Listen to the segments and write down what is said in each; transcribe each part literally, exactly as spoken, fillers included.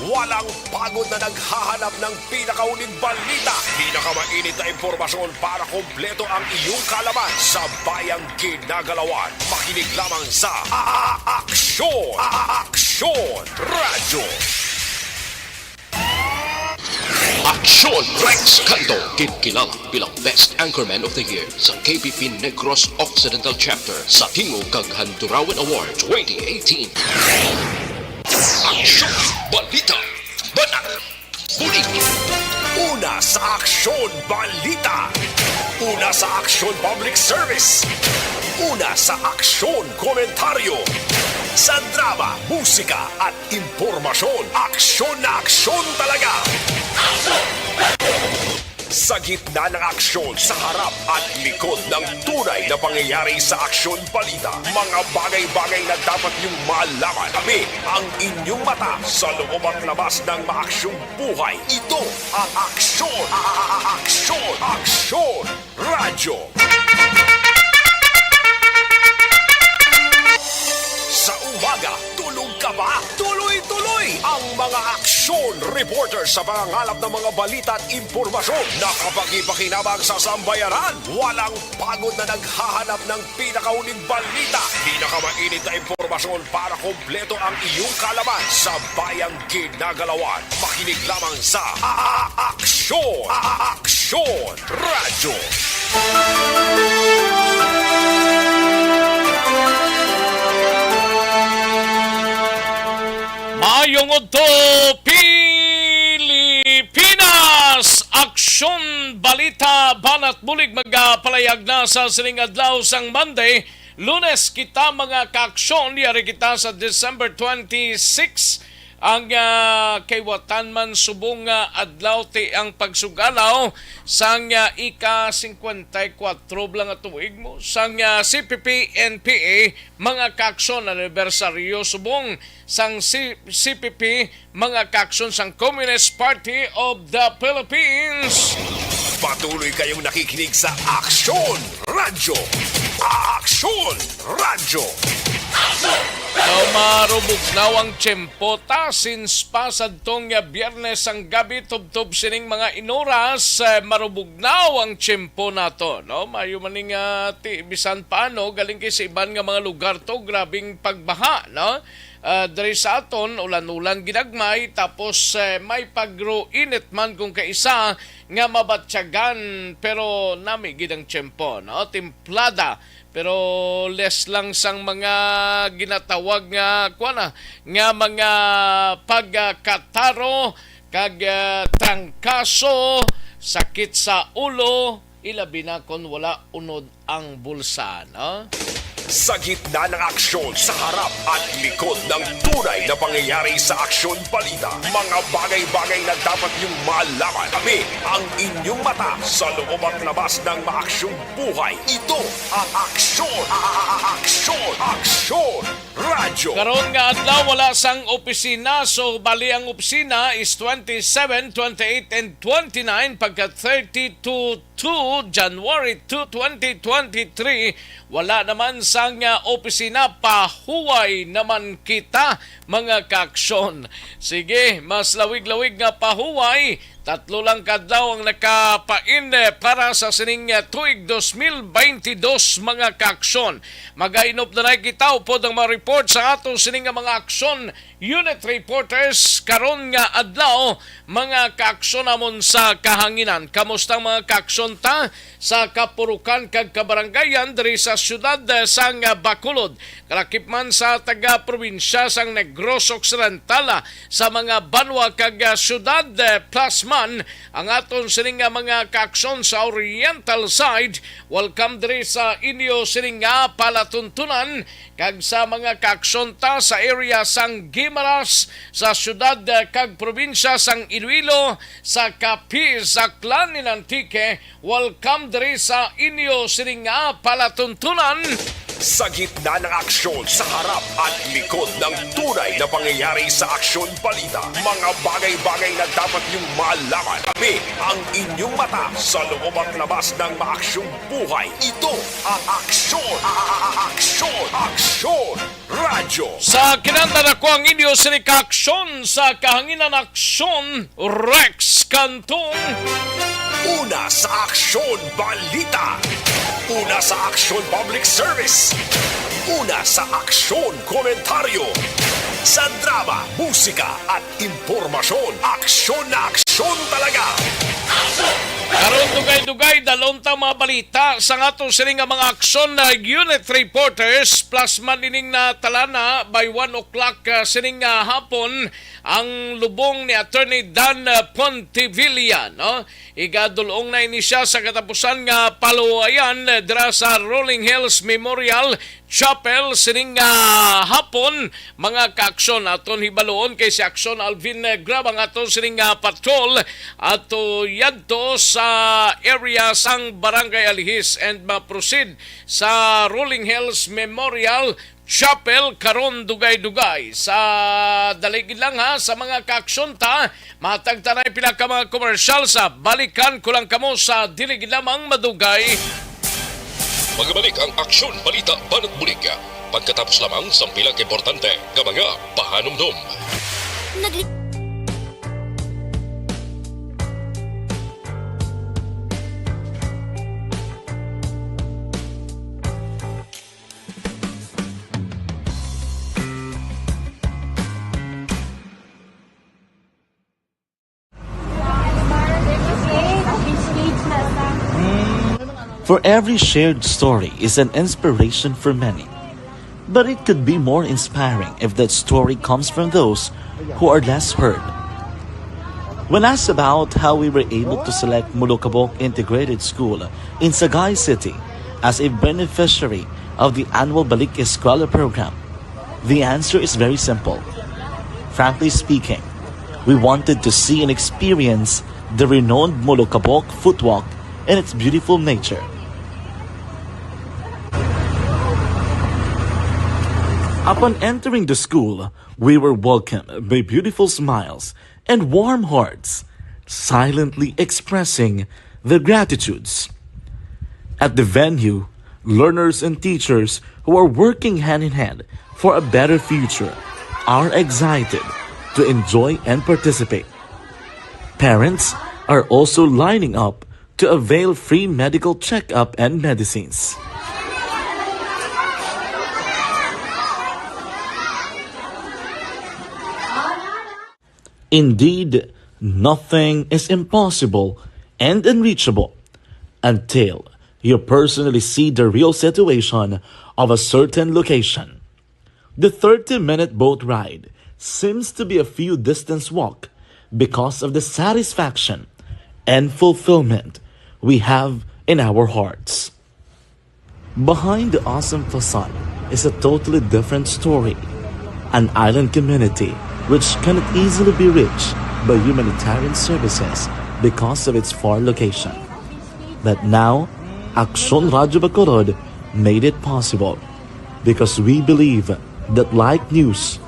Walang pagod na naghahanap ng pinakauling balita, pinakamainit na impormasyon para kompleto ang iyong kaalaman sa bayang ginagalawan. Makinig lamang sa A-, A-, Aksyon! A-, A-, Aksyon Radyo! Aksyon! Rex Canto, ginkilala bilang Best Anchorman of the Year sa K P P Negros Occidental Chapter sa Tingog kag Handurawan Award twenty eighteen. Aksyon! Balita! Banat! Bulig! Una sa Aksyon Balita! Una sa Aksyon Public Service! Una sa Aksyon Komentaryo! Sa drama, musika, at impormasyon, aksyon na aksyon talaga! Sa gitna ng aksyon, sa harap at likod ng tunay na pangyayari sa Aksyon Balita, mga bagay-bagay na dapat niyong malaman. Kami ang inyong mata sa loob at labas ng maaksyong buhay. Ito ang Aksyon, a-, a-, a-, Aksyon, Aksyon Radyo. Sa umaga, tulog ka ba? Tuloy-tuloy ang mga aksyon reporter sa pangangalap ng mga balita at impormasyon. Nakapagpakinabang sa sambayanan. Walang pagod na naghahanap ng pinakauling balita, pinakamainit na impormasyon para kompleto ang iyong kaalaman sa bayang ginagalawan. Makinig lamang sa A-, A-, Aksyon! A-, A-, Aksyon Radyo! Maayong udto, Pilipinas! Aksyon Balita, Banat Bulig, magapalayag na sa sining adlaw sang Monday. Lunes kita, mga kaaksyon, yari kita sa December twenty-six. Ang, ah, kay watan man subong nga adlaw ti ang pagsugalaw sang, ah, ika singkwenta y kuwatro bala nga tuig mo sang, ah, C P P N P A, mga kaaksyon, anibersaryo subong sang C-, C P P, mga kaaksyon, sang Communist Party of the Philippines. Patuloy kayong nakikinig sa Aksyon Radyo. Aksyon Radyo. So, marubugnaw ang tiyempo ta since pa sadtong, ah, Biyernes sang gabi tubtob sining mga inoras, eh, marubugnaw ang tiyempo nato, no? Mayo man ni nga ti bisan paano, galing kay sa iban nga mga lugar to, grabing pagbaha, no? Ah, diri sa aton, ulan-ulan ginagmay, tapos, eh, may pagruinit man kung kaisa nga mabatyagan, pero nami gid ang tiyempo, no? Templada, pero less lang sang mga ginatawag nga, kuwan na, nga mga pagkataro kag, ah, trangkaso, sakit sa ulo, ilabi na kon wala unod ang bulsa, no? Sa gitna ng aksyon, sa harap at likod ng tunay na pangyayari sa Aksyon Balita, mga bagay-bagay na dapat niyong malaman. Kami ang inyong mata sa loob at labas ng maaksyong buhay. Ito ang Aksyon, a-, a-, a-, Aksyon, Aksyon Radyo. Karon nga adlaw, wala sang opisina. So, bali ang opisina is twenty-seven, twenty-eight, and twenty-nine, pagka thirty-two two, January two, twenty twenty-three, wala naman sang, ah, opisina. Pahuway naman kita, mga kaaksyon. Sige, mas lawig-lawig nga pahuway. Tatlo lang ka adlaw ang nakapain, eh, para sa sining, ah, tuig dos mil baynte dos, mga kaaksyon. Magainop na lang kita upod ang mga report sa ato sining nga mga aksyon. Unit reporters karon nga adlaw, mga kaaksyon namon sa kahanginan. Kamusta ang mga kaaksyon ta sa kapurukan kag kabarangayan diri sa siyudad, eh, sang Bacolod? Kalakip man sa taga-probinsya sang Negros Occidental, ah, sa mga banwa kag, ah, siyudad, eh, plus man ang aton sini nga mga kaaksyon sa Oriental side. Welcome diri sa inyo sini nga palatuntunan. Kag sa mga kaaksyon ta sa area sang Guimaras, sa siyudad, eh, kag probinsya sang Iloilo, sa Capiz, Aklan, and Antique, welcome diri sa inyo sini nga palatuntunan. Sa gitna ng aksyon, sa harap at likod ng tunay na pangyayari sa Aksyon Balita, mga bagay-bagay na dapat niyong malaman. Kami ang inyong mata sa loob at labas ng maaksyong buhay. Ito ang Aksyon, a-, a-, a-, Aksyon, Aksyon Radyo. Sa kinanda na ko ang inyo sini ka aksyon sa kahanginan, aksyon Rex Cantong. Una sa Aksyon Balita. Una sa Aksyon Public Service. Una sa Aksyon Komentaryo. Sa drama, musika, at impormasyon, aksyon na aksyon talaga. Karon, dugay-dugay, dalon ta mga balita sa aton sini nga mga aksyon na unit reporters, plus man ining natalana by one o'clock, ah, sining, ah, hapon ang lubong ni Attorney Dan, ah, Pontevilla, no? Igadulong na ini siya sa katapusan nga paluwayan, eh, dira sa Rolling Hills Memorial Chapel sining, ah, hapon. Mga kaaksyon, aton hibaluon kay si Aksyon Alvin, eh, Grab ang aton sining, ah, patrol ato yadto sa area sang Barangay Alihis and ma-proceed sa Rolling Hills Memorial Chapel karon dugay-dugay. Sa dali gid lang ha, sa mga kaaksyon ta, matag ta na pila ka mga komersyal sa balikan ko lang kamo sa dili gid lamang madugay. Magabalik ang Aksyon Balita Banat Bulig pagkatapos lamang sang pila ka importante nga mga pahanumdom. Nagli- For every shared story is an inspiration for many. But it could be more inspiring if that story comes from those who are less heard. When asked about how we were able to select Molokabok Integrated School in Sagay City as a beneficiary of the annual Balik Eskwela program, the answer is very simple. Frankly speaking, we wanted to see and experience the renowned Molokabok footwalk and its beautiful nature. Upon entering the school, we were welcomed by beautiful smiles and warm hearts, silently expressing their gratitudes. At the venue, learners and teachers who are working hand in hand for a better future are excited to enjoy and participate. Parents are also lining up to avail free medical checkup and medicines. Indeed, nothing is impossible and unreachable until you personally see the real situation of a certain location. The thirty-minute boat ride seems to be a few distance walk because of the satisfaction and fulfillment we have in our hearts. Behind the awesome facade is a totally different story, an island community which cannot easily be reached by humanitarian services because of its far location. But now, Aksyon Radyo Bacolod made it possible because we believe that, like news,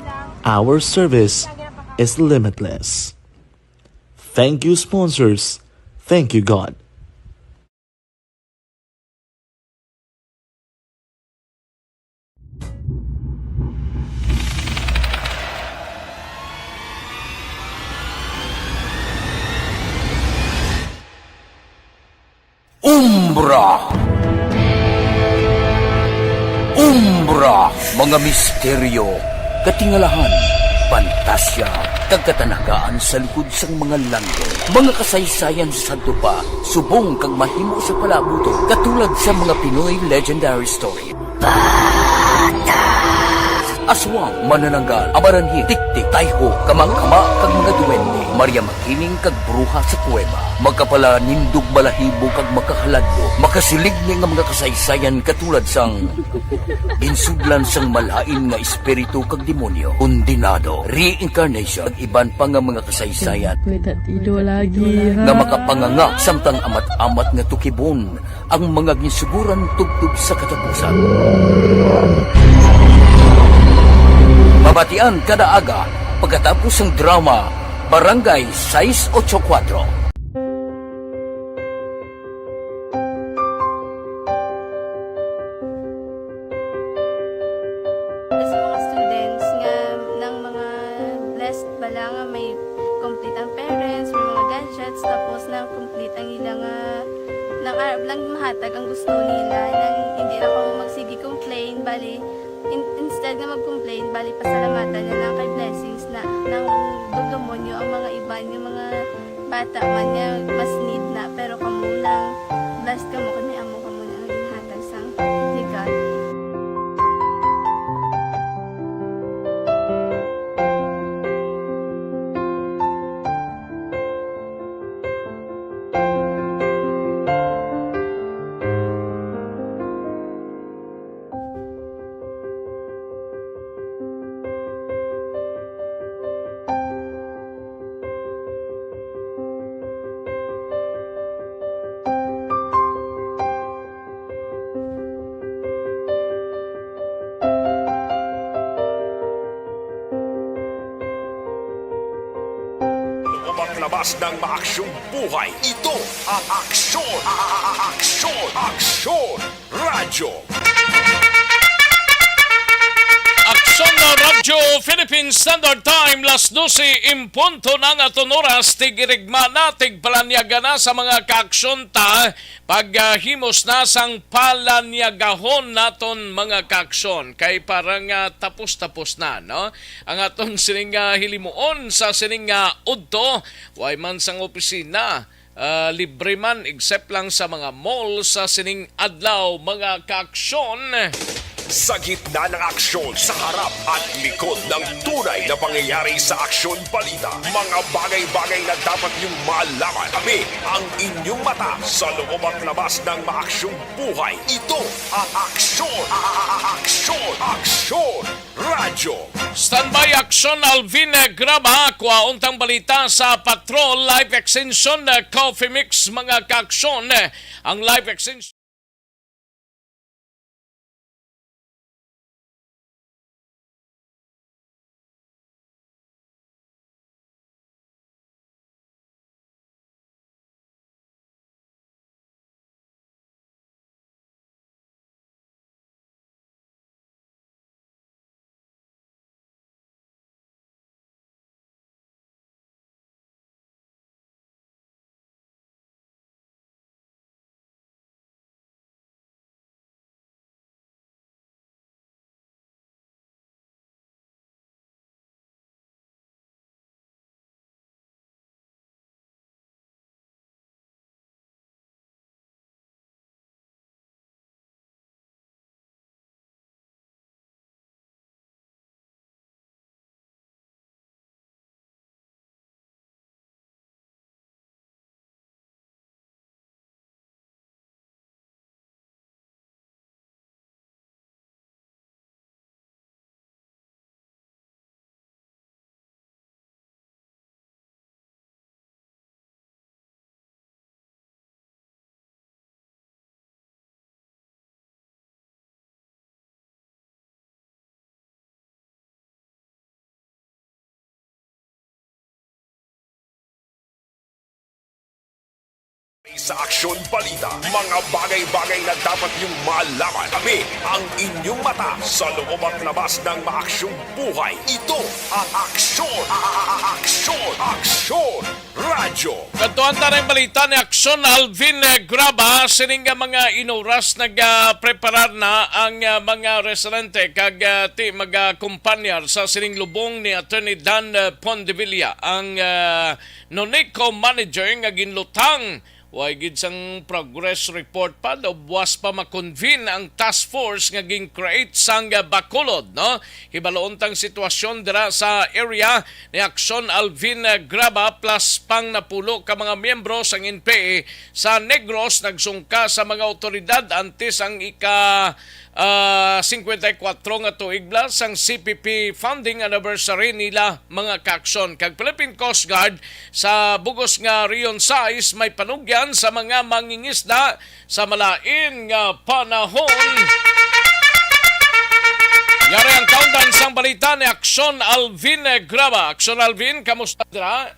our service is limitless. Thank you, sponsors. Thank you, God. Umbra. Umbra, mga misteryo, katingalahan, pantasya, kag katanagaan sa likod sang mga langit. Mga kasaysayan sa sadto pa, subong kag mahimo sa palaabuton, katulad sa mga Pinoy legendary story. Aswang, manananggal, amaranhi, tiktik, tayho, kamakama, kag mga duwende, Maria Makiling, kag bruha sa kuweba. Makapalanindog balahibo kag makahaladlo, makasiligni nga mga kasaysayan katulad sang ginsudlan sang malain nga espiritu kag demonyo, kondenado, reincarnation, kag iban pa nga mga kasaysayan May tatido lagi, ha? nga makapanganga samtang amat-amat nga tukibon ang mga ginsuguran tubtob sa katapusan. Mabatian kada aga pagkatapos sang drama Barangay sais ocho kuwatro. Sa mga students nga, ng mga blessed bala nga may complete ang parents, may mga gadgets, tapos na complete ang ila nga, nang arab lang mahatag ang gusto nila, nang hindi na ko magsige complain, bali, in-, instead nga mag-complain, bali, pasalamatan na lang kay blessings na, nang dugdumon nyo ang mga iban, yung mga bata man nga mas need na, pero kamo lang, blessed kamo kay may amo kamo nga ginhatag sang ni God. Loob at labas ng maaksyong buhay. Ito ang Aksyon, a-, a-, a-, Aksyon, Aksyon Radyo. Aksyon na Radyo Philippine Standard Time, las dose en punto na nga aton oras, tig-irigma na, tigpalanyaga na sa mga kaaksyon ta, paghimos na sang palanyagahon naton mga kaaksyon. Kay parang, ah, tapos-tapos na, no? Ang aton sining, ah, hilimuon sa sining, ah, udto, way man sang opisina, ah, libre man, except lang sa mga mall sa sining adlaw, mga kaaksyon. Sa gitna ng aksyon, sa harap at likod ng tunay na pangyayari sa Aksyon Balita, mga bagay-bagay na dapat niyong malaman. Kami ang inyong mata sa loob at labas ng maaksyong buhay. Ito ang Aksyon, a-, a-, a-, Aksyon, Aksyon Radyo. Standby, Aksyon Alvin, eh, Graba, kuhaon tang balita sa Patrol Life Extension, eh, Coffee Mix, mga kaaksyon, eh, ang Life Extension. Sa Aksyon Balita, mga bagay-bagay na dapat niyong malaman. Kami ang inyong mata sa loob at labas ng maaksyong buhay. Ito ang Aksyon, a-, a-, a-, Aksyon, Aksyon Radyo. Kadtuan ta ning balita ni Aksyon Alvin, eh, Graba, sining nga mga inuras nagapreparar na ang, ah, mga residente kag, ah, ti magakumpanyar sa sining lubong ni Attorney Dan, eh, Pondevilla, ang, ah, Nonico manager nga ginlutang Way gid sang progress report pa, daw buwas pa ma-convene ang task force nga gin-create sang Bacolod, no? Hibaloon tang sitwasyon dira sa area ni Aksyon Alvin Graba plus pang napulo ka mga miyembro sang N P A sa Negros nagsungka sa mga awtoridad antes ang ika ah, singkwenta y kuwatro nga tuig bala sang C P P founding anniversary nila, mga kaaksyon. Kag Philippine Coast Guard sa bugos nga Region sais may panugyan sa mga mangingisda sa malain nga panahon. Yari ang kaundan sang balita ni Aksyon Alvin Graba. Aksyon Alvin, kamusta dira?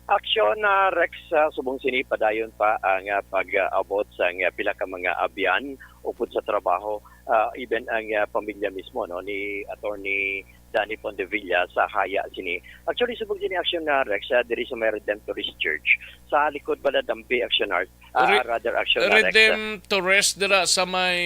Aksyon, ah, Rex, ah, subong sini padayon pa ang, ah, pag-abot sang, ah, pila ka mga abyan upod sa trabaho, ah, even ang, ah, pamilya mismo, no, ni Attorney Danny Pondevilla sa haya sini. Actually, subong sini, Aksyon, ah, Rex, ah, diri sa may Redemptorist Church, sa likod bala Dampi, Aksyon Art, ah, Re-, rather, Aksyon, ah, Rex, ah. Redemptorist dira sa may,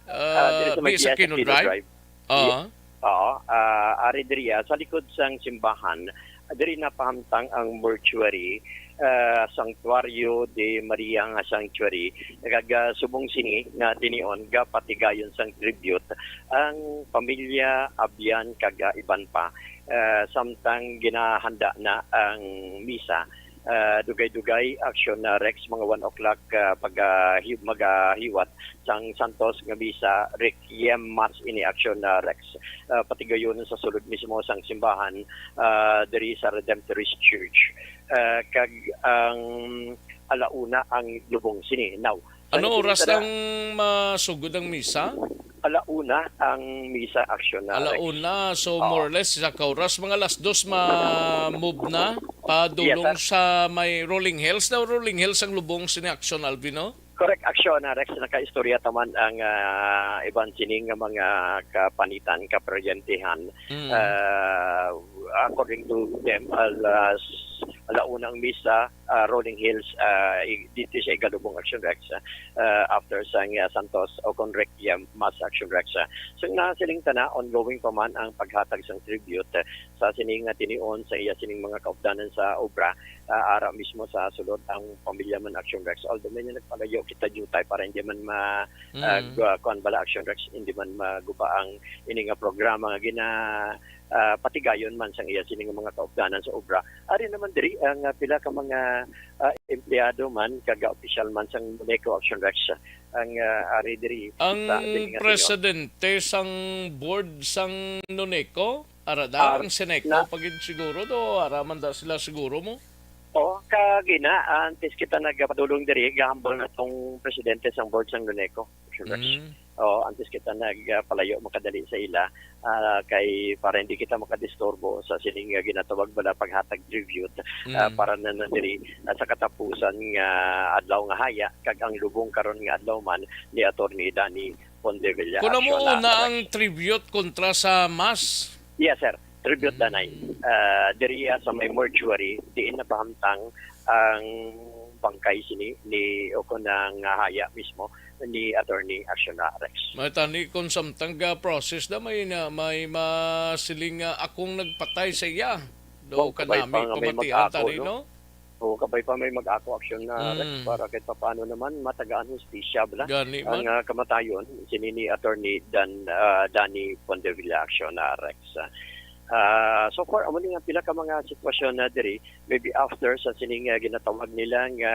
Ah, diri ah, sa may may sa Via Kino Aquino Drive? Drive. Oo. Ye-, oo, ah, ari diri, ah, sa likod sang simbahan, diri napahamtang ang mortuary, ah, Santuario de Maria nga Sanctuary. Kag, ah, subong sini nga tinion, gapatigayon sang tribute ang pamilya, abyan, kag, ah, iban pa. Ah, samtang ginahanda na ang misa, ah, dugay-dugay, Aksyon, ah, Rex, mga one o'clock, ah, pag, ah, hi-, magahiwat sang santos nga misa, Requiem Mass ini, Aksyon, ah, Rex. Ah, patigayon sa sulod mismo sang simbahan, ah, diri sa Redemptorist Church. Ah, kag ang alauna ang lubong sini. Now, sa Ano oras nakita na ang masugod ang misa? Alauna ang misa, Aksyon, ah, Rex. Alauna, so Oo. more or less, isa ka oras, mga alas dos ma-move na, Yes, padulong sir. sa may Rolling Hills. Daw Rolling Hills ang lubong sini, Aksyon, Alvin, no? Correct, Aksyon, ah, Rex, nakaistorya taman ang, ah, iban sining nga mga kapanitan, kaparyentehan. Mm. Ah, according to them, alas, alauna ang misa, ah, Rolling Hills, ah, i-, dito sa ikalubong, Aksyon, Rex, ah, after sang, ah, Santos o kon Requiem Mass, Aksyon, Rex, ah. So, nasiling ta na, ongoing pa man ang paghatag sang tribute, ah, sa sining nga tinion sa iya sining mga kaupdanan sa obra, ah, ara mismo sa sulod ang pamilya man, Aksyon, Rex. Although may nagpalayo kita diutay para hindi man ma-, ah, Mm. gu-, kuwan bala, Aksyon, Rex, hindi man maguba ang ini nga programa nga gina-, ah, patigayon man sang iya sini nga mga kaupdanan sa obra. Ari naman diri ang, ah, pila ka mga, ah, empleyado man kag opisyal man sang NONECO, Aksyon, Rex, ang, ah, ari diri Ang sa sini nga presidente sang board sang NONECO, ara da, Ar-, ang SENECO na pa gid siguro do, ara man da sila siguro mo? Oh, kagina, antes kita nagpadulong diri, gahambal na tong presidente sang board sang NONECO, Aksyon, Rex. Mm. Oh, antes kita nagpalayo makadali sa ila, ah, kay para hindi kita makadisturbo sa sining nga ginatawag bala paghatag tribute, ah, Mm. para na, na diri, ah, sa katapusan nga adlaw nga haya, kag ang lubong karon nga adlaw man ni Attorney Danny Pondevilla, Kuno mo Aksyon, una ah, ang tribute kontra sa mass? Yes, sir. Tribute Mm. danay. Ah, diri, ah, sa may mortuary, diin napahamtang ang bangkay sini ni, o kon ang, ah, haya mismo ni Attorney Aksyon, ah, Rex. May tani kung samtang ga-process na may na, may masiling nga akong nagpatay sa iya. Do Wow, kabay kanami pa nga may pamatian mag-ako, tani, no? no? Oo, kabay pa may mag-ako, Aksyon, ah, Rex, Mm. para kahit papaano naman matagaan hustisya bala Gani ang, man. ah, kamatayon sini ni Attorney Dan, ah, Danny Pondevilla, Aksyon, ah, Rex. Ah, so far, amo ni nga pila ka mga sitwasyon na diri, maybe after sa sining, ah, ginatawag nila nga,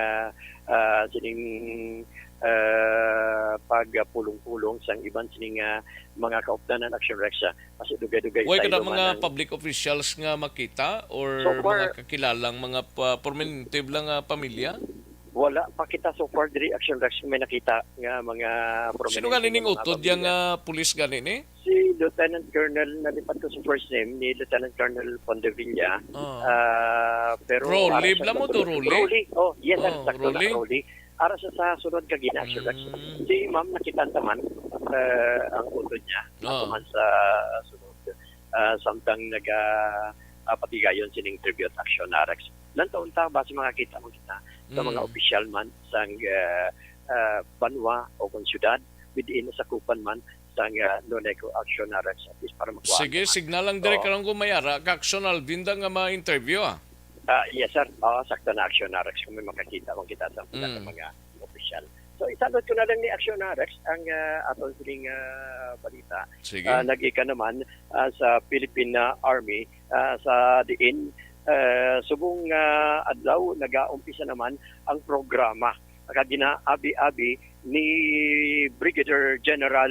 ah, sining, ah, pagpulong-pulong sang iban sining, ah, mga kaupdanan, Aksyon, Rex, ah, kasi dugay-dugay Way sa kada ilo man mga ang public officials nga makita or So far, mga kakilalang mga pa-, prominente lang nga pamilya? Wala pa kita so far diri, Aksyon, Rex, may nakita nga mga Sino prominente nga ning nga mga utod yang, pamilya. ah, pulis gani ni? Si Lieutenant Colonel, nalipat ko sa first name, ni Lieutenant Colonel Pondevilla. Oh. Ah, pero Rolly, para sa bala mo to, Rolly? Rolly. Oh, yes, sir, Oh, sakto na, Rolly. Rolly. Ara sa, sa sunod ka gina, Aksyon, Rex. Mm. Si ma'am, nakita naman, ah, ang utod niya. Ah. Nato man sa sunod. Ah, samtang naga, ah, patigayon sining tribute action na, Rex. Lantaon ta, base makakita mo kita sa mga Mm. opisyal man sang, ah, ah, banwa o kung syudad, within nasakupan man sang, ah, NONECO action na, Rex, at least para makuha Sige, naman. signal lang dire Oo. karon kung may ara ka action, Alvinda, nga ma-interview, ah. Ah, yes, sir. Oo, sakto na, Action Rex, kung may makakita man kita sa pila ka Mm. mga opisyal. So, isalot ko na lang ni Action Rex ang, ah, aton sining, ah, balita. Sige. Ah, nagika naman, ah, sa Philippine, ah, Army, ah, sa diin, ah, subong, ah, adlaw, nagaumpisa naman ang programa nga ginaabi-abi ni Brigadier General,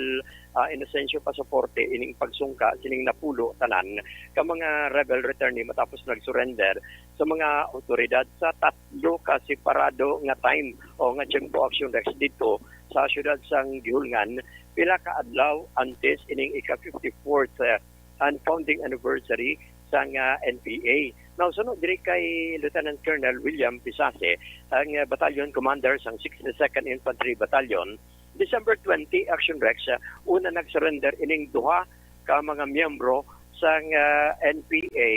ah, Inocencio Pasaporte ining pagsungka sining napulo tanan ka mga rebel returnee matapos nag-surrender sa mga awtoridad sa tatlo ka separado nga time o nga tiempo, Action Rex, didto sa siyudad sang Guihulngan, pila ka adlaw antes ining ika fifty-fourth, ah, and founding anniversary sang, ah, N P A. Now, suno diri kay Lieutenant Colonel William Pisase, ang, ah, battalion commander sang sixty-second Infantry Battalion, December twenty, Action Rex, ah, una nag-surrender ining duha ka mga miyembro sang, ah, N P A,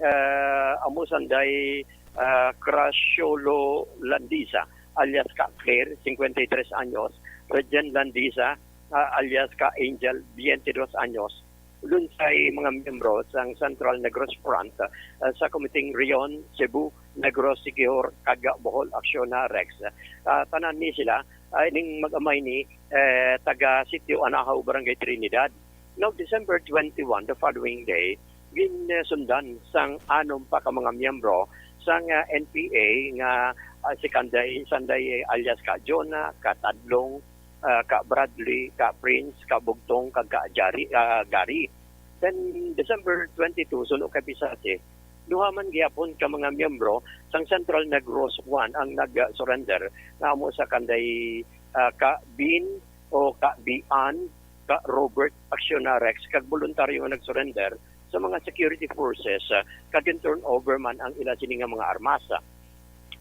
ah, amo sanday, ah, Craciolo Landisa, alias ka Claire, cincuenta y tres anyos, Regine Landisa, ah, alias ka Angel, veintidós anyos, lunsay mga miyembro sang Central Negros Front, ah, sa Committee Rion, Cebu, Negros, Siquijor, kag Bohol Action na Rex. Ah, tanan ni sila, ah, ining mag-amay ni, eh, taga Sitio Anahaw, Barangay Trinidad. Now, December twenty-one, the following day, ginsundan sang anom pa ka mga miyembro sang, ah, N P A nga, ah, si Kanday, Sanday alias ka Jonah, ka Tadlong, ah, ka Bradley, ka Prince, ka Bugtong, kag ka Jari-, ah, Gary. Then, December twenty-two, suno kay Pisase, duha man gihapon ka mga miyembro sang Central Negros one ang nag-surrender, nga amo sa Kanday, ah, ka Bin o ka Bian, ka Robert Accionarex, kag boluntaryo nga nag-surrender sa mga security forces, ah, kag gin-turnover man ang ila sini nga mga armas.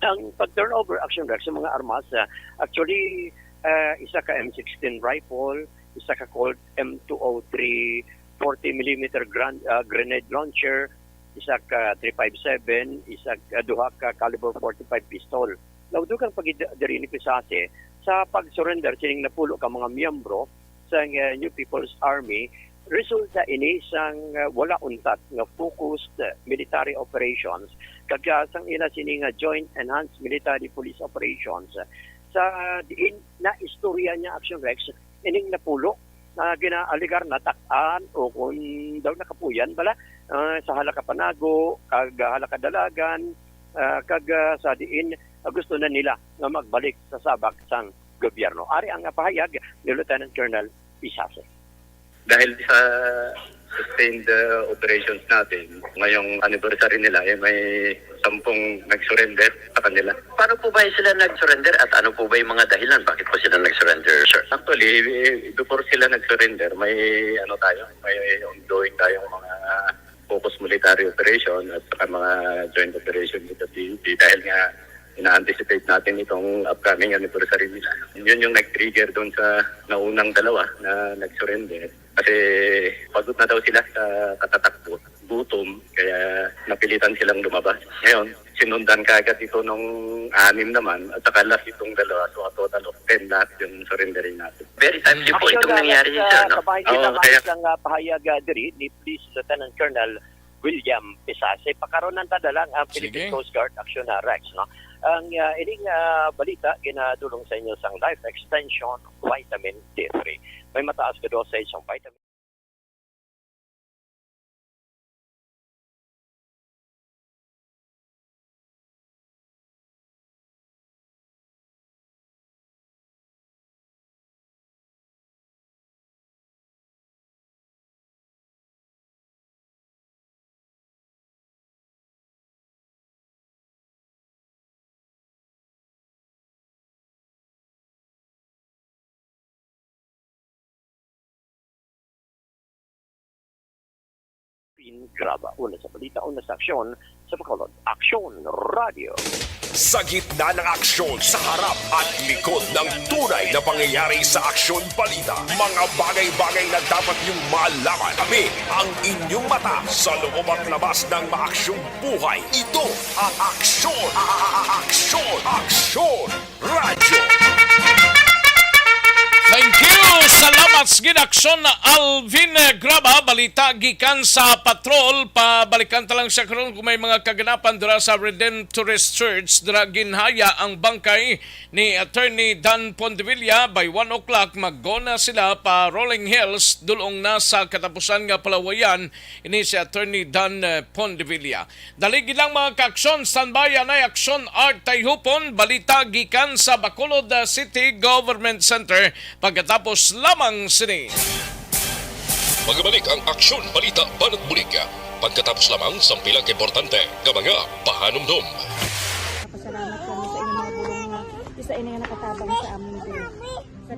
Ang pag-turnover, Action Rex, sa mga armas, ah, actually, ah, isa ka M sixteen rifle, isa ka Colt M two oh three forty millimeter gran-, ah, grenade launcher, isa ka three five seven, isa ka, duha ka caliber forty-five pistol. Naudog ang pagid-, diri ni Pisase sa pag-surrender sining napulo ka mga miyembro sang, ah, New People's Army. Resulta ini sang, ah, wala untat nga focused, ah, military operations, kag, ah, sang ila sini nga Joint Enhanced Military Police Operations, sa diin na istorya niya, Action Rex, ining napulo nga ginaaligar natak-an o kung daw nakapuyan bala, ah, sa hala ka panago, kag hala ka dalagan, ah, kag, ah, sa diin, ah, gusto na nila nga magbalik sa sabak sang gobyerno. Ari ang pahayag ni Lieutenant Colonel Pisase. Dahil sa sustained, uh, operations natin, ngayong anniversary nila, eh, may sampung nag-surrender sa kanila. Paano po ba sila nag-surrender at ano po ba yung mga dahilan bakit po sila nag-surrender, sir? Actually, eh, before sila nag-surrender, may ano tayo, may ongoing tayong mga focus military operation at saka mga joint operation with the P U P dahil nga ina-anticipate natin itong upcoming anniversary nila. Yun yung nag-trigger doon sa naunang dalawa na nag-surrender. Kasi pagod na daw sila sa katatakbo, gutom, kaya napilitan silang lumabas. Ngayon, sinundan kaagad ito nung anim naman at saka last itong dalawa. So, a total of ten lahat yung surrendering natin. Very timely po Actually, itong nangyari, sir, no? Sa bahay Oo, kinakais kaya ang, ah, pahayag, ah, diri ni Police Lieutenant Colonel William Pisase. Pakaronan ta na lang ang Philippine Sige. Coast Guard Action na Rex, no? Ang, ah, ining, ah, balita ginadulong sa inyo sang Life Extension Vitamin D three. May mataas ka dosage sang vitamin Pin Graba. Una sa balita, una sa aksyon, sa Bacolod. Aksyon Radio. Sa gitna ng aksyon, sa harap at likod ng tunay na pangyayari sa Aksyon Balita, mga bagay-bagay na dapat niyong malaman. Kami ang inyong mata sa loob at labas ng maaksyong buhay. Ito ang Aksyon, a-, a-, a-, Aksyon, Aksyon Radyo. Thank you! Salamat! Mas ginaksyon na Alvin Graba, balita gikan sa patrol. Pabalikan ta lang siya karon kung may mga kaganapan dira sa Redemptorist Church. Dira ginhaya ang bangkay ni Attorney Dan Pondevilla. By one o'clock, magona sila pa Rolling Hills, dulong na sa katapusan nga palawayan ini si Attorney Dan, eh, Pondevilla. Dali gid lang, mga kaaksyon, standby, anay aksyon, Art Tayhupon, balita gikan sa Bacolod, uh, City Government Center pagkatapos lamang sini. Magabalik ang Aksyon Balita Banat Bulig pagkatapos lamang sang pila ka importante nga mga pahanumdom. Pasalamat kami sa inyong mga bulong nga isa ini nga nakatabang sa amin diri. Sa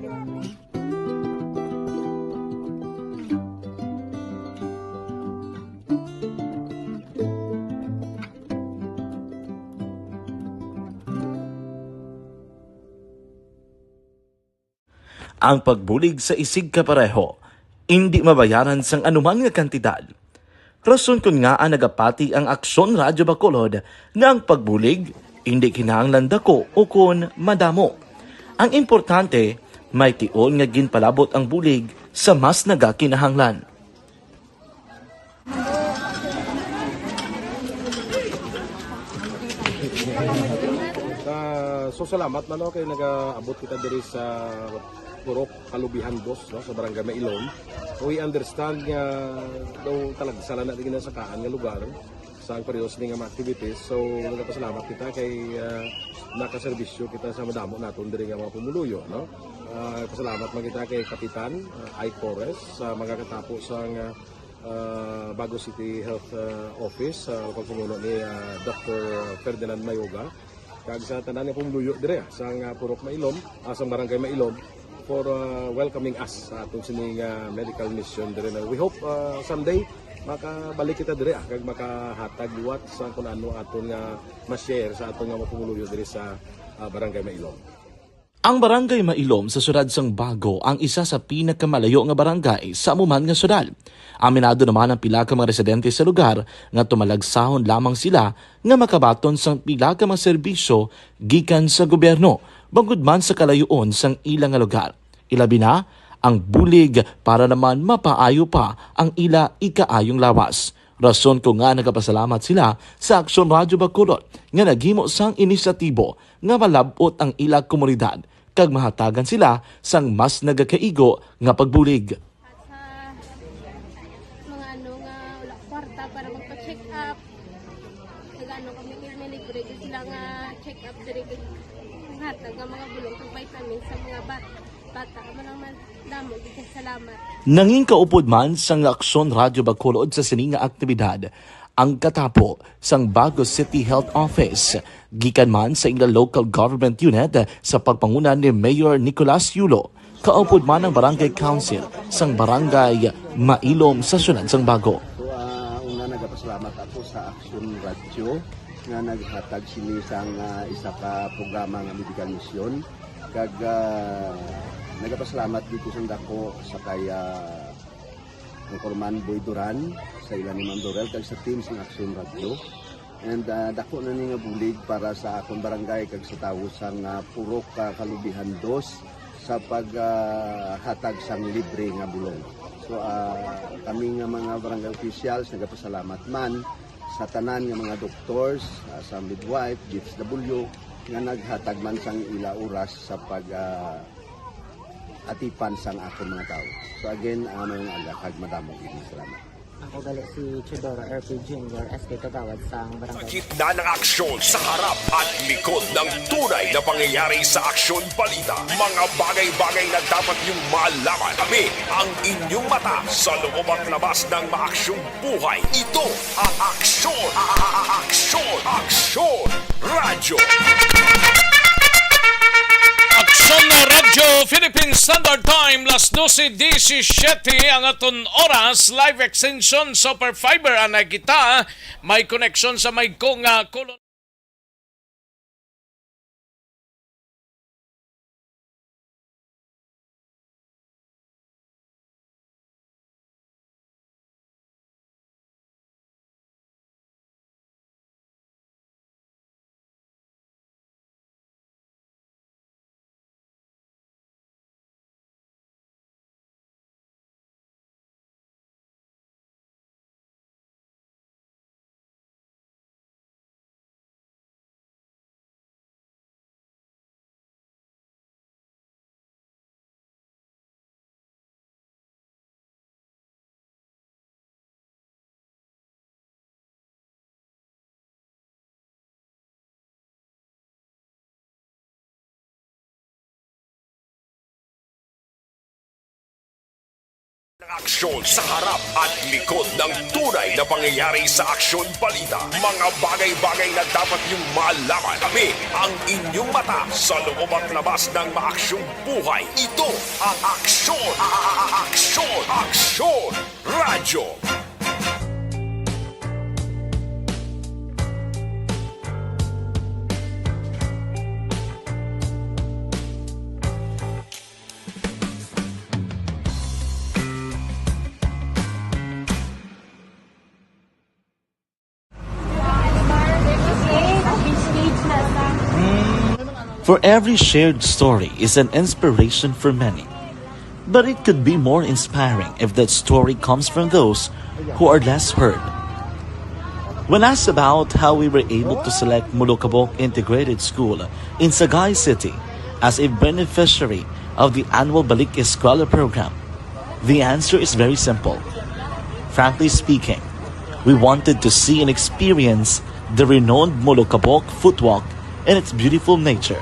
Ang pagbulig sa isigkapareho indi mabayaran sang anuman nga kantidad. Rason kon ngaa nagapati ang Aksyon Radyo Bacolod nga ang pagbulig indi kinahanglan dako ukon madamo. Ang importante, may tion nga ginpalabot ang bulig sa mas nagakinahanglan. Ah, so, salamat man, no, kay nagaabot kita diri sa Purok Kalubihan Dos, no, sa Barangay Mailom. We understand nga daw talagsa lang na di ginasakaan nga lugar sa ang periodo sini nga mga activities. So, nagapasalamat kita kay, ah, nakaserbisyo kita sa madamo naton diri nga mga pumuluyo, no? Ah, pasalamat man kita kay Kapitan, ah, Ike Torres sa mga katapo sang, ah, ah, Bago City Health, ah, Office, ah, pagpamuno ni, ah, Doktor Ferdinand Mayoga, kag sa tanan nga pumuluyo dire, ah, sang, ah, Purok Mailom, ah, sang Barangay Mailom, for, ah, welcoming us sa aton sini nga medical mission dire na we hope, ah, someday makabalik kita dire, ah, kag makahatag liwat sa kun ano aton nga ma-share sa aton nga mga pumuluyo dire sa, ah, Barangay Mailom. Ang Barangay Mailom sa siyudad sang Bago ang isa sa pinakamalayo nga barangay sa amo man nga siyudad. Aminado naman ang pila ka mga residente sa lugar nga tumalagsahon lamang sila nga makabaton sang pila ka mga serbisyo gikan sa gobyerno, bangod man sa kalayoon sang ila nga lugar. Ilabi na ang bulig para naman mapaayo pa ang ila ikaayong lawas. Rason ko nga nagapasalamat sila sa Aksyon Radyo Bacolod nga naghimo sang inisyatibo nga malab-ot ang ila komunidad kag mahatagan sila sang mas nagakaigo nga pagbulig. Sa mga ano nga wala kwarta para magpa-check up, nag-ano kami, may libre gid sila nga check up diri, kag hatag nga mga bulong kag vitamins sa mga bat-, bata. Amo lang man, damo gid kay salamat. Nangin kaupod man sang Aksyon Radyo Bacolod sa sini nga aktibidad ang katapo sang Bago City Health Office, gikan man sa ila local government unit sa pagpanguna ni Mayor Nicolas Yulo, kaupod man ang Barangay Council sang Barangay Mailom sa siyudad sang Bago. So, ah, una, nagapasalamat ako sa Aksyon Radyo nga naghatag sini sang, ah, isa ka programa nga medical mission. Kag, ah, nagapasalamat dito sang dako sa kay, ah, Anchorman Boy Duran, sa ila ni Ma'am Dorel, kag sa team sang Aksyon Radyo. And, ah, dako na ni nga bulig para sa akon barangay kag sa tawo sang, ah, Purok, ah, Kalubihan Dos sa pag, ah, hatag sang libre nga bulong. So, ah, kami nga mga barangay officials nagapasalamat man sa tanan nga mga doctors, ah, sa midwife, D S W, nga naghatag man sang ila oras sa pag, ah, atipan sang akon mga tawo. So again, ah, maayong aga kag madamo gid nga salamat. Ako gali si Teodoro R P Junior, S K Kagawad sang Sa Barangay. Gitna ng aksyon, sa harap at likod ng tunay na pangyayari sa Aksyon Balita, mga bagay-bagay na dapat niyong malaman. Kami ang inyong mata sa loob at labas ng maaksyong buhay. Ito ang Aksyon, a-, a-, a-, Aksyon, Aksyon Radyo. Aksyon Radyo Philippine Standard Time, las doce diecisiete ang aton oras. Live extension, Super Fiber, anay kita. May koneksyon sa may ko nga kolon. Aksyon sa harap at likod ng tunay na pangyayari sa Aksyon Balita. Mga bagay-bagay na dapat niyong malaman. Kami ang inyong mata sa loob at labas ng maaksyong buhay. Ito ang Aksyon, a- a- a- Aksyon, Aksyon Radyo. For every shared story is an inspiration for many. But it could be more inspiring if that story comes from those who are less heard. When asked about how we were able to select Molokabok Integrated School in Sagay City as a beneficiary of the annual Balik Eskwela program, the answer is very simple. Frankly speaking, we wanted to see and experience the renowned Molokabok Footwalk and its beautiful nature.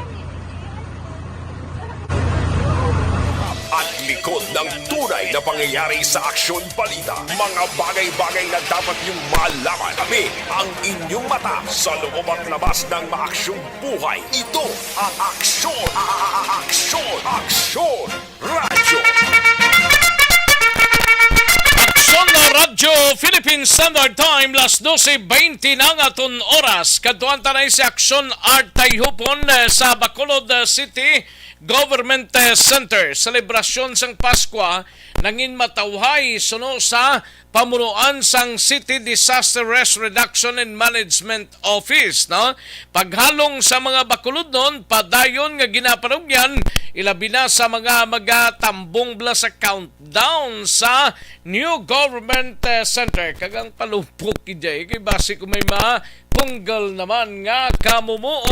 At likod ng tunay na pangyayari sa Aksyon Balita, mga bagay-bagay na dapat niyong malaman. Kami ang inyong mata sa loob at labas ng maaksyong buhay. Ito ang Aksyon, a- a- a- Aksyon, Aksyon Radyo. Aksyon Radyo Philippine Standard Time, las doce veinte na nga aton oras. Kadtuan ta na si Aksyon Art Tayhupon, eh, sa Bacolod, eh, City Government, eh, Center. Selebrasyon sang Paskwa nangin matawhay suno sa pamunuan sang City Disaster Risk Reduction and Management Office, no? Paghalong sa mga Bacolodnon, padayon nga ginapanugyan, ilabi na sa mga magatambong bala sa countdown sa New Government, eh, Center. Kag ang palupok, J K, basi ko may mga punggal naman nga kamumuo.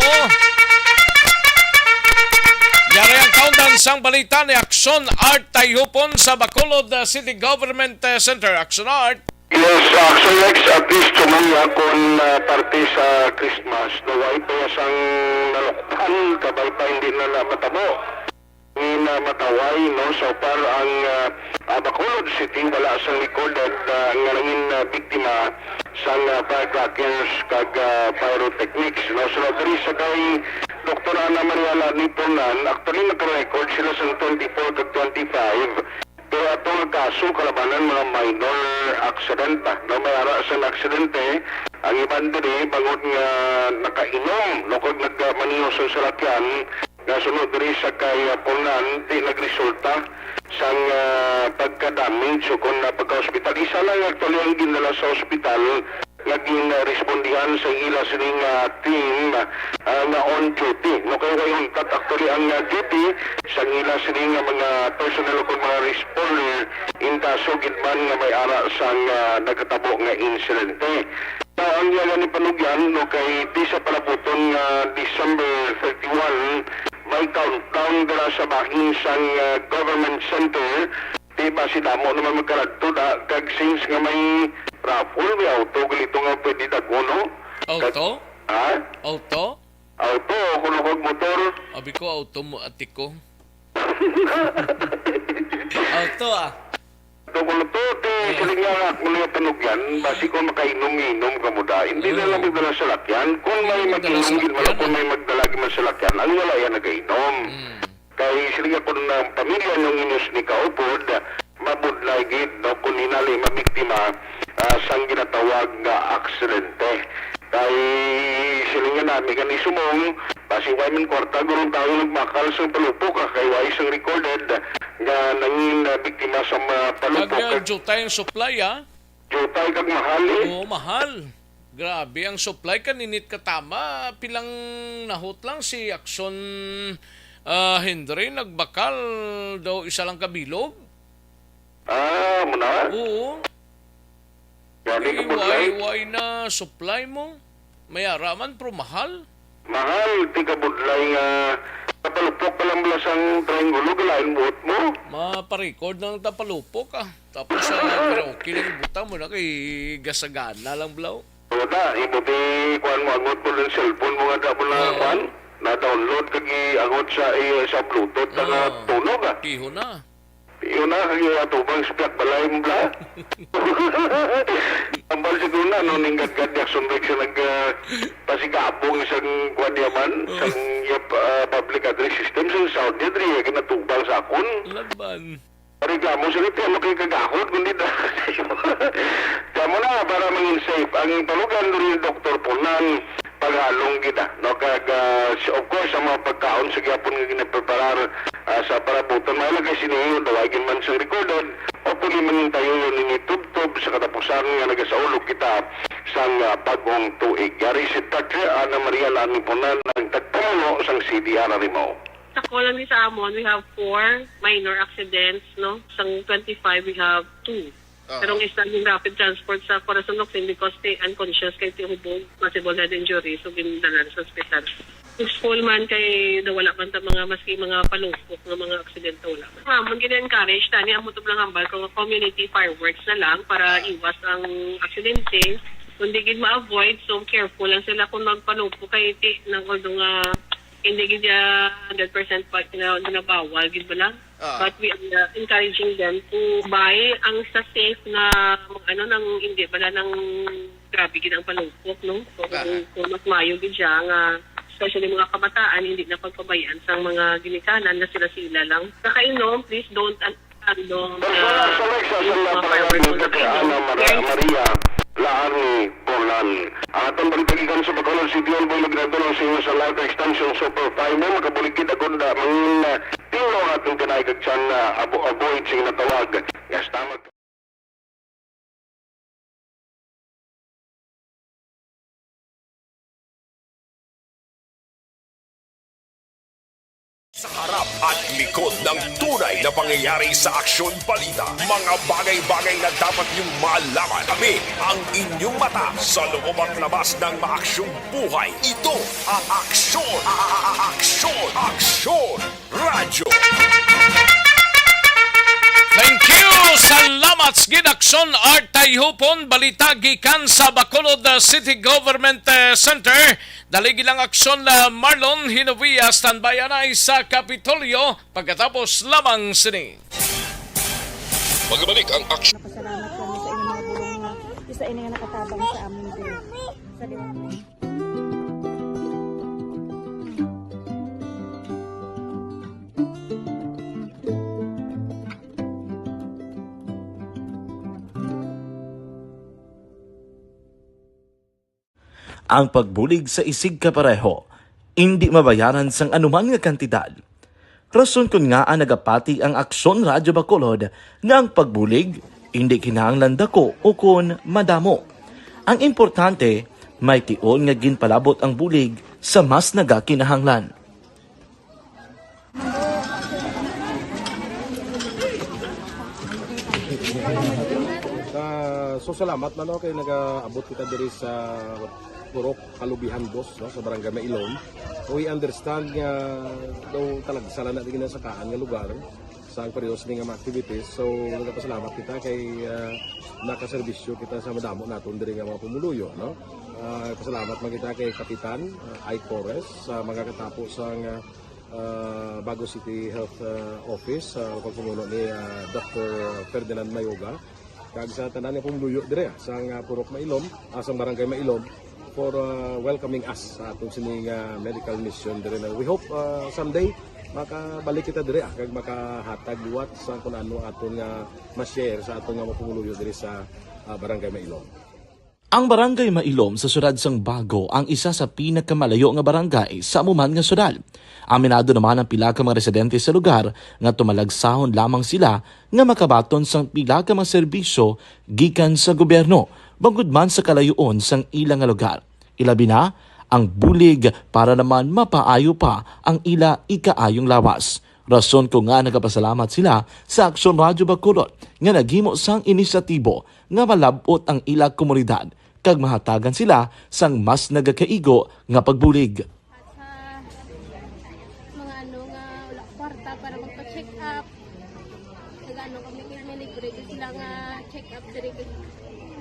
Yari ang kaundan sang balita ni Aksyon Art Tayhupon sa Bacolod, uh, City Government, uh, Center. Aksyon Art. Yes, Aksyon Rex, at least to me, ah, kung, ah, parte sa Christmas, no, way pa sang nalukpan, kabay pa hindi na namatabo. Ni na mataway, no? So far, ang, ah, ah, Bacolod City wala sang recorded, ah, nga nangin, ah, biktima sang, ah, firecrackers kag, ah, pyrotechnics, no? So, diri sa kay Doktor Ana Maria Lani Punan, actually, nagka-record sila sang twenty-four kag twenty-five, pero ato nga kaso, kalabanan mga minor accident, ah, no? May ara sang aksidente, ang iban diri, bangod nga nakainom, no? Kag nagmaniho sa salakyan, nga suno diri sa kay, ah, Punan, di nagresulta sang, ah, pagka-damage o kon, ah, pagka-hospital. Isa lang actually ang ginala sa hospital nga gin-, ah, respondihan sa ila sining, ah, team, ah, nga on duty. No, kay way untat actually ang, ah, duty sang ila sining, ah, mga personnel o kon mga responder in kaso gid man nga may ara sang, ah, nagkatabo nga insidente. Ang iya gani panugyan, no, kay di sa palabuton nga December thirty-one, may countdown dira sa bahin sang, ah, government center. Di ba si damo naman magkaradto da, kag since nga may raffle, may auto, galito nga pwede dag-o, no? Auto? Ha? Auto? Auto, o kuno kag motor? Abi ko, auto mo, ati ko. Auto, ah. Tungkol to, ti, siling nga, kung nga panugyan, basi ko makainom-inom ka mo da. Hindi na lang magdala sa lakyan. Kung may mag-inom gid man, kung may magdala gid man sa lakyan, ang wala yan nagainom. Kay siling nga, kung ang pamilya nung inyos ni kaupod, mabudlay gid, no, kung hinali mabiktima, ah, sang ginatawag nga aksidente. Kay siling nga nami nga ni sumong, basi way man kwarta, gurong tayo nagmakal sang palupok, ah, kay way sang recorded nga nangin, ah, biktima sa mga palupok. Kag, ah, jutay ang supply, ah. Jutay kag mahal, eh. Oo, mahal. Grabe ang supply, kaninit katama. Pilang nahot lang si Action, ah, Henry, nagbakal daw isa lang ka bilog. Ah, mo na? Oo. Gani ka budlay? Way, way na supply mo. May ara man, pero mahal. Mahal, di ka budlay nga tapalupok pa lang bala sang triangulo, galain buot mo. Maparikod na lang tapalupok, ah. Tapos sa karaoke lang ibutang mo na kay gasagana lang bala, oh. Wala, imo ti kuan mo, angot mo ng cellphone mo nga da mo na kuan, na-download kag iangot sa, eh, sa Bluetooth na nga tunog, ah. Piho na. Di Yun na, kag yung atubang sa piyak balay mo, bla. Tambal siguro na, no, ning gadgad ni Action Rex sa nag, ah, pasigabong isang kwan niya man, isang, ah, public address system, sa sound niya, diri, kinatubang sa akon. Laban. Reklamo sa nito, ano kay kagahod, kundi na. Kamo na, para mangin safe. Ang tulugan diri ni Doktor Punan, paghalong gid, ah, no? Kag, ah, s-, of course, ang mga pagkaon sa gihapon nga ginapreparar, ah, sa parabuton, may lagay siniyo, daw ay man siyang recorded, o pwede man tayo yun ini tubtob sa katapusan nga nagasaulog kita sang, ah, bagong tuig. Yari si Doctor Ana Maria Lani Punan, ang tagpamuno sang C D R Arimo. Sa Colony sa amon, we have four minor accidents, no? Sang twenty-five, we have two. Aha. Pero ang isa yung rapid transport sa Corazon Locsin because ti unconscious kay ti hubog, possible head injury, so gindala sa ospital. Peaceful man kay da wala man ta mga, maski mga palupok nga mga aksidente, wala man. Ah, man gina-encourage tani ang muto lang hambal kung community fireworks na lang para iwas ang aksidente. Kung di gid ma-avoid, so careful lang sila kung magpalupok kay ti nang although nga hindi gid siya hundred percent pa na, na bawal gid ba lang. Ah. But we are encouraging them to buy ang sa safe na, ano, nang hindi bala nang grabe gid ang palupok, no? So, Aha. kung, kung mas mayo gid siya nga, especially mga kabataan, hindi na pagpabayaan sang mga ginikanan na sila-sila lang. Nakainom, please don't un-, ano, Personal uh, sa Alexa, sa use mga mga fireworks palayan on the kay Ana Mar-, Maria Laani Bolan. Ang atong balita gikan sa Bacolod City Hall, Boy, nagdadulong sa inyo sa Life Extension Super Fiber. Makabulig kita kung da, mangin, uh, Tinlo ang atong kanay kag tiyan na abo-, avoid sing natawag. Yes, tama. Sa harap at likod ng tunay na pangyayari sa Aksyon Balita, mga bagay-bagay na dapat niyong malaman. Kami ang inyong mata sa loob at labas ng maaksyong buhay. Ito ang Aksyon, a-, a-, a-, Aksyon, Aksyon. Radyo. Thank you. Salamat sa gid, Aksyon Art Tayhupon. Balita gikan sa Bacolod, uh, City Government, uh, Center. Dali gilang aksyon na Marlon Hinovia, standby anay sa Kapitolyo pagkatapos lamang sini. Magbalik ang aksyon. Napasalamat kami sa inyong mga bulong nga isa ini nga nakatabang sa amin diri. Sa liwanag. Ang pagbulig sa isigkapareho indi mabayaran sang anuman nga kantidad. Rason kon ngaa nagapati ang Aksyon Radyo Bacolod nga ang pagbulig indi kinahanglan dako ukon madamo. Ang importante, may tion nga ginpalabot ang bulig sa mas nagakinahanglan. Ah, so salamat na, no, kay nagaabot kita diri sa Purok Kalubihan Dos, no, sa Barangay Mailom. We understand nga daw talagsa lang na di ginasakaan nga lugar sa ang periodo sini nga mga activities. So, nagapasalamat kita kay, ah, nakaserbisyo kita sa madamo naton diri nga mga pumuluyo, no? Ah, pasalamat man kita kay Kapitan, ah, Ike Torres sa mga katapo sa nga, ah, Bago City Health, ah, Office, sa pagpamuno ni, ah, Doctor Ferdinand Mayoga. Kag sa tanan nga pumuluyo diri, ah, sa nga Purok Mailom, ah, sa Barangay Mailom, for, ah, welcoming us sa atong sini nga medical mission diri na. We hope, ah, someday makabalik kita diri, ah, kag makahatag liwat sa kun ano aton nga ma-share sa aton nga mga pumuluyo diri sa, ah, Barangay Mailom. Ang Barangay Mailom sa siyudad sang Bago ang isa sa pinakamalayo nga barangay sa amo man nga siyudad. Aminado naman ang pila ka mga residente sa lugar nga tumalagsahon lamang sila nga makabaton sang pila ka mga serbisyo gikan sa gobyerno, bangod man sa kalayo-on sang ila nga lugar. Ilabi na ang bulig para naman mapaayo pa ang ila ikaayong lawas. Rason ko nga nagapasalamat sila sa Aksyon Radyo Bacolod nga naghimo sang inisyatibo nga malab-ot ang ila komunidad kag mahatagan sila sang mas nagakaigo nga pagbulig. At sa mga ano nga wala kwarta para magpa-check up, nag-ano kami, may libre gyud sila nga check up diri, kag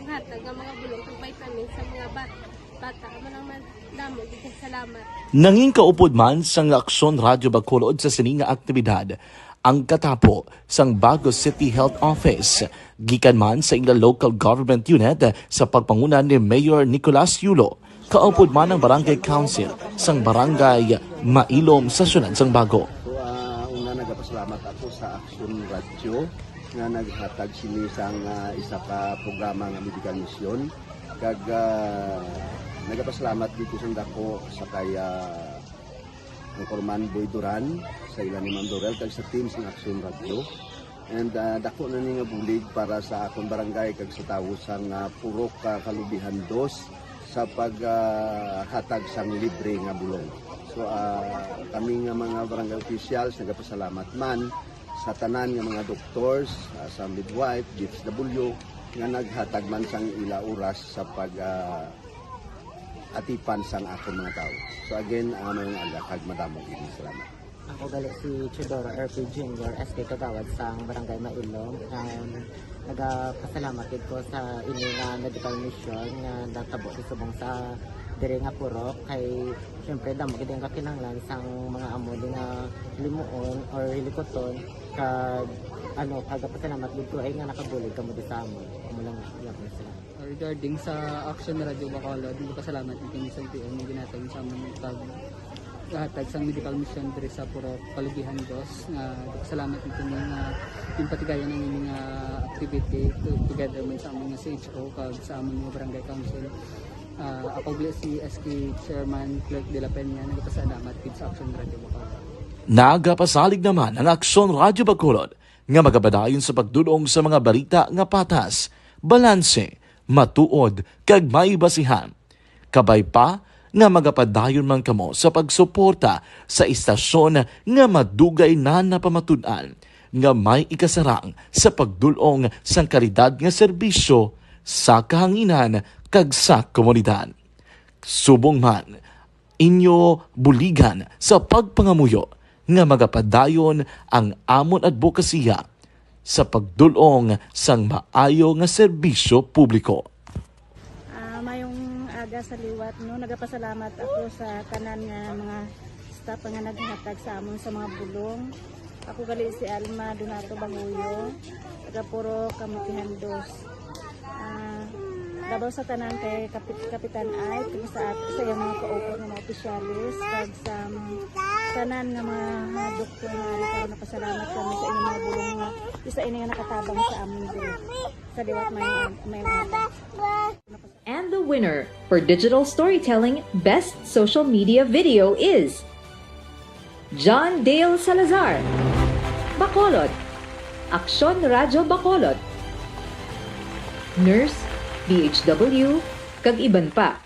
hatag nga mga bulong kag vitamins sa mga bat-, bata. Amo lang man, damo gyud kay salamat. Nangin kaupod man sang Aksyon Radyo Bacolod sa sini nga aktibidad ang katapo sang Bago City Health Office, gikan man sa ila local government unit sa pagpanguna ni Mayor Nicolas Yulo, kaupod man ang Barangay Council sang Barangay Mailom sa siyudad sang Bago. So, ah, una, nagapasalamat ako sa Action Radio nga naghatag sini sang, ah, isa ka programa nga medical mission. Kag, ah, nagapasalamat dito sa dako sa kay, ah, Anchorman Boy Duran, sa ila ni Ma'am Dorel, kag sa team sang Action Radio. And, ah, dako na ni nga bulig para sa akon barangay kag sa tawo sang, ah, Purok, ah, Kalubihan Dos sa pag, ah, hatag sang libre nga bulong. So, ah, kami nga mga barangay officials nagapasalamat man sa tanan nga mga doctors, ah, sa midwife, D S W, nga naghatag man sang ila oras sa pag, ah, atipan sang akon mga tawo. So again, ah, mayong aga kag madamo gid nga salamat. Ako gali si Teodoro R P Junior, S K Kagawad sang Barangay Mailom. Um, nagapasalamat gid ko sa ini nga medical mission nga natabo sa subong sa diri nga purok kay siyempre damo gid ang kakinahanglan sang mga amo di nga limuon or hilikuton kag ano, kagapasalamat gid ko ay nga nakabulig kamo di sa amon. Amo lang, iya ko na sila. Regarding sa Action Radio Bacolod, nagpasalamat gid kami sa L T O nga ginhatag sa amon pag hatag sang medical mission diri sa Purok Kalubihan Dos, nga nagpasalamat gid kami nga ginpatigayon ang ini nga activity to-, together man sa amon nga C H O kag sa amon nga barangay council. Ah, ako gali si S K Chairman Clerk de la Peña, nagpasalamat gid sa Action Radio Bacolod. Nagapasalig naman ang Action Radio Bacolod nga magapadayon sa pagdul-ong sa mga balita nga patas, balanse, matuod, kag may basihan. Kabay pa nga magapadayon man kamo sa pagsuporta sa istasyon nga madugay na napamatud-an nga may ikasarang sa pagdul-ong sang kalidad nga serbisyo sa kahanginan kag sa komunidad. Subong man, inyo buligan sa pagpangamuyo nga magapadayon ang amon adbokasiya sa pagdul-ong sang maayo nga serbisyo publiko. Ah, mayong aga sa liwat, no? Nagapasalamat ako sa tanan nga mga staff nga naghatag sa amon sa mga bulong. Ako gali si Alma Donato Banguyo, taga Purok Kamutihan Dos. Ah, labaw sa tanan kay Kapit-, Kapitan Ike, kag sa at-, sa iyang mga kauban nga mga opisyales, kag sa mga tanan nga mga, mga doktor nga ari karon, napasalamat kami sa inyong mga bulong nga isa ini nga nakatabang sa amon diri. Sa liwat, may, may And the winner for digital storytelling best social media video is John Dale Salazar, Bacolod, Aksyon Radyo Bacolod, nurse, D H W, kag iban pa.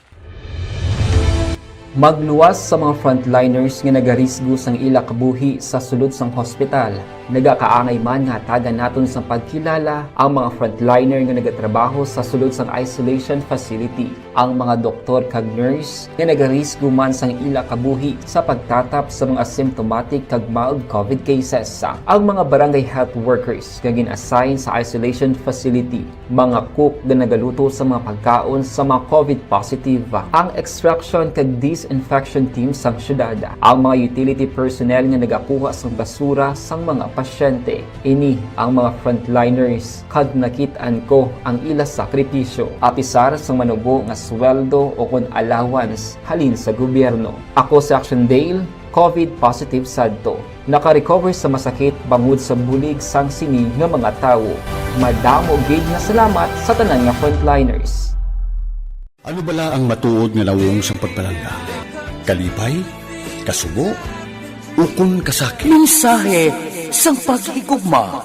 Magluwas sa mga frontliners nga nagarisgo sang ila kabuhi sa sulod sang hospital. Nagakaangay man nga hatagan naton sang pagkilala ang mga frontliner nga nagatrabaho sa sulod sang isolation facility, ang mga doktor kag nurse nga nagarisgo man sang ila kabuhi sa pagtatap sa mga asymptomatic kag mild COVID cases, ang mga barangay health workers nga gin-assign sa isolation facility, mga cook nga nagaluto sa mga pagkaon sa mga COVID positive, ang extraction kag disinfection team sang syudad, ang mga utility personnel nga nagakuha sang basura sang mga pasyente. Ini ang mga frontliners, kag nakit-an ko ang ila sakripisyo, apisar sang manubo nga sweldo o kon allowance halin sa gobyerno. Ako si Action Dale, COVID positive sadto. Naka-recover sa masakit bangod sa bulig sang sini nga mga tawo. Madamo gid nga salamat sa tanan nga frontliners. Ano bala ang matuod nga nawong sang pagpalangga? Kalipay? Kasubo? Ukon kasakit? Mensahe sang paghigugma.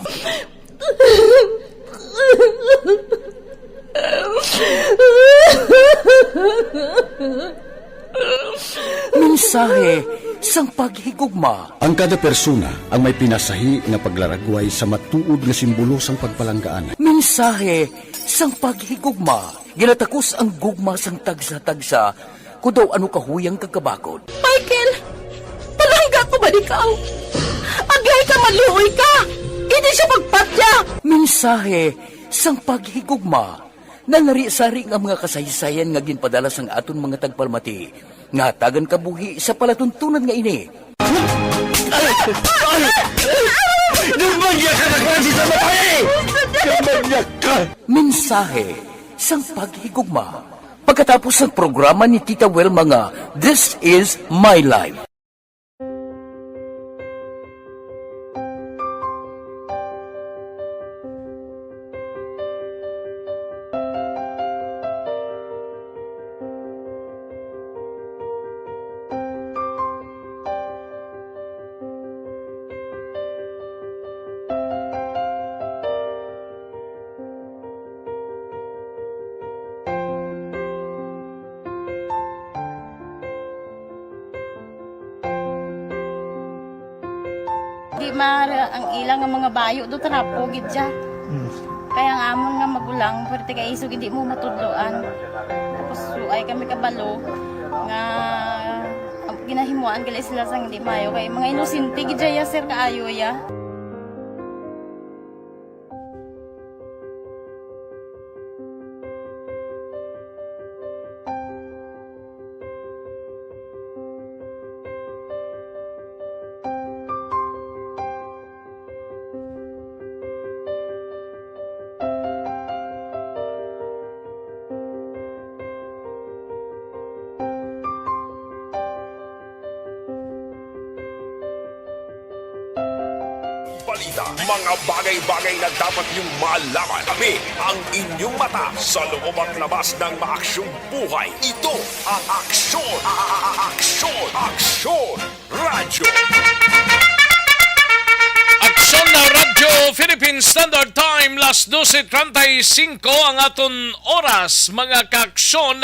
Mensahe sang paghigugma. Ang kada persona ang may pinasahi nga paglaragway sa matuod nga simbolo sang pagpalanggaan. Mensahe sang paghigugma. Ginatakos ang gugma sang tagsa-tagsa, kon daw ano kahuyang kag kabakod. Michael, palangga ko man ikaw. Agay ka, maluoy ka. Hindi siya pagpatya. Mensahe sang paghigugma. Nalari-sari nga mga kasaysayan nga ginpadala sang aton mga tagpalamati nga hatagan kabuhi sa palatuntunan nga ini. Namanyak ka na klase sa babae! Namanyak ka! Mensahe sang paghigugma. Pagkatapos ng programa ni Tita Wilma nga This Is My Life. Di ma ang ila nga mga bayo do trapo gid siya. Kaya ang amon nga magulang, pwerte kay isog hindi mo matudloan. Tapos suay kami kabalo nga ginahimuan gali sila sang hindi maayo kay mga inosente gid siya, sir, kaayo ya. Balita, mga bagay-bagay na dapat niyong malaman. Kami ang inyong mata sa loob at labas ng maaksyong buhay. Ito ang Aksyon, a- a- a- Aksyon, Aksyon Radyo. Aksyon na Radyo, Philippine Standard Time, las doce treinta y cinco ang aton oras, mga kaaksyon.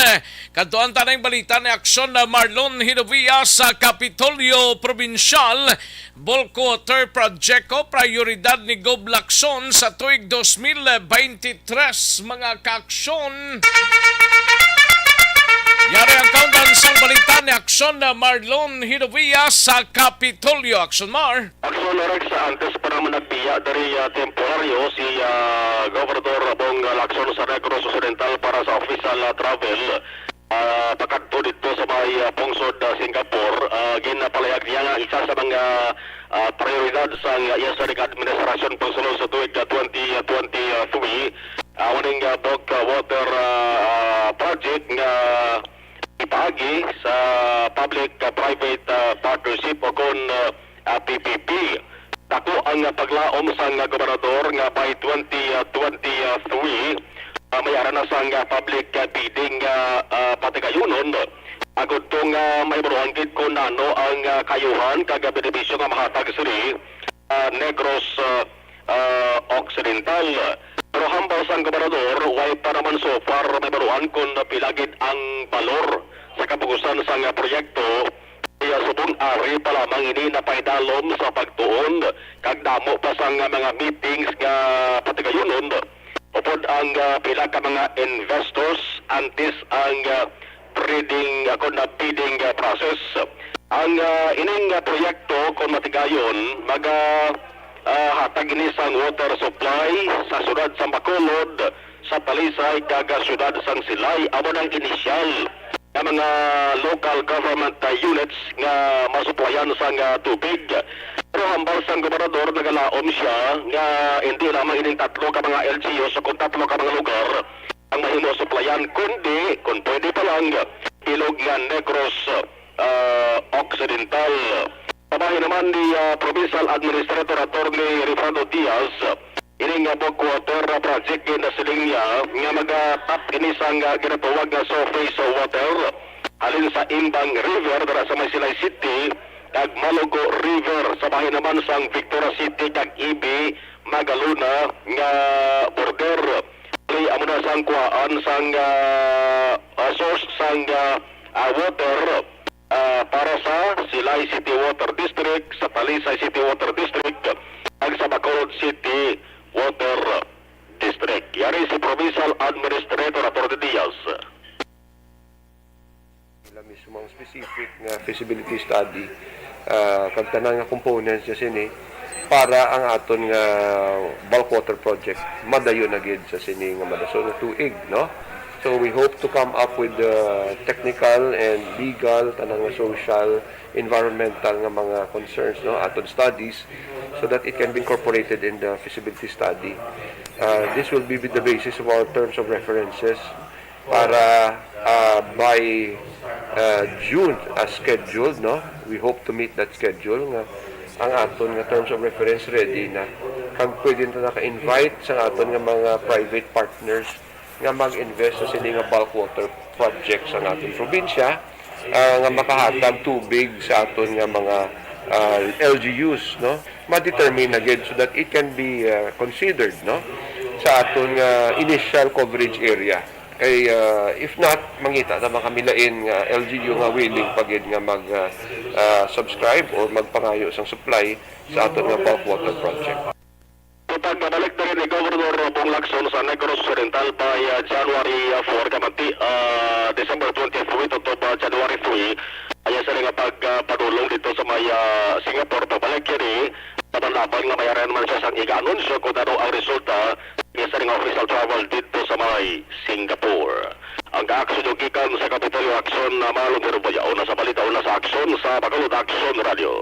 Kadtuan ta na ang balita ni Aksyon na Marlon Hinovia sa Kapitolyo Probinsyal. Bulk water project ko, prioridad ni Gob Lacson sa tuig dos mil beintitrés, mga kaaksyon. Yari ang kaundan sang balita ni Aksyon na Marlon Hinovia sa Kapitolyo. Aksyon, Mar. Aksyon, Rex, antes pa naman nagbiya diri, ah, temporaryo si, ah, Gobernador Bong Lacson sa Negros Occidental para sa official, ah, travel. Ah, pakadto dito sa may, ah, pungsod, ah, Singapore, ah, ginapalahayag niya nga isa sa mga, ah, prioridad sang, ah, iya sa administrasyon pagsulod sa tuig, ah, twenty twenty-three, ah, amo ning, ah, bulk, ah, water, ah, ah, project nga ipaagi sa public, ah, private, ah, partnership o kon, ah, ah, P P P. Dako ang, ah, paglaom sang, ah, gobernador nga by twenty twenty-three, ah, may ara na sang, ah, public, ah, bidding, ah, ah, patigayunon. Agud to nga may maruhan gid kung ano ang, ah, kaayuhan kag, ah, benepisyo nga mahatag sini, ah, Negros, ah, ah, Occidental. Pero hambal sang gobernador, way pa naman so far may maruhan kung pila gid ang balor sa kapugusan sang, ah, proyekto. Kaya subong ari pa lamang ini napaidalom sa pagtuon kag damo pa sang mga meetings nga patigayunon upod ang, ah, pila ka mga investors antes ang, ah, bidding, ah, kon na bidding, ah, process. Ang, ah, ining, ah, proyekto kon matigayon maga, ah, hatag ini sang water supply sa siyudad sang Bacolod, sa Talisay kag, ah, siyudad sang Silay. Amo nang inisyal nga mga local government, ah, units nga masuplayan sang, ah, tubig. Pero hambal sang gobernador, nagalaom siya nga hindi lamang ining tatlo ka mga L G Us o kon tatlo ka mga lugar ang mahimo suplayan, kundi, kung pwede pa lang, bilog nga Negros, ah, Occidental. Sa bahin naman ni, ah, Provincial Administrator Attorney Rifrando Diaz, ini nga bulk water project ginasiling niya nga magatap ini sang, ah, ginatawag nga surface water halin sa Imbang River dira sa may Silay City kag Malugo River sa bahin naman sang Victoria City kag E B Magalona nga border. Play amo na sang kuhaan sang, ah, ah, source sang, ah, ah, water, ah, para sa Silay City Water District, sa Talisay City Water District, ag sa Bacolod City Water District. Yari si Provincial Administrator Attorney Diaz. Sila mismo ang specific nga feasibility study, ah, kag tanan nga components niya sini para ang aton nga bulk water project madayon na gid sa sini nga madason nga tuig, no? So we hope to come up with the technical and legal, tanan nga social, environmental nga mga concerns, no, aton studies, so that it can be incorporated in the feasibility study. Uh, this will be the basis of our terms of references para, uh, by, uh, June as scheduled, no? We hope to meet that schedule nga ang aton nga terms of reference ready na, kag pwede na naka-invite sa aton nga mga private partners nga mag-invest sa sini nga bulk water project sa aton probinsya, ah, nga makahatag tubig sa aton nga mga, ah, L G Us, no? Ma-determine na gid so that it can be, ah, considered, no, sa aton nga initial coverage area. Kay, ah, if not, mangita ta man kami lain nga L G U nga willing pa gid nga mag, ah, ah, subscribe or magpangayo sang supply sa aton nga bulk water project. Pagbalik diri ni Governor Bong Lacson sa Negros Occidental by, uh, January, uh, four, kamanti, uh, December twenty-three to, to, uh, January three, aya sila nga pag, uh, padulong dito sa may, uh, Singapore. Pabalik kini, laban-laban nga may aran man siya sang ig-anunsyo kung ano ang resulta niya sa nga official travel dito sa may Singapore. Ang aksyon yung gikan sa Kapitolyo Aksyon na Malong Hirubayaw na sa balita una sa aksyon sa Bacolod Aksyon Radio.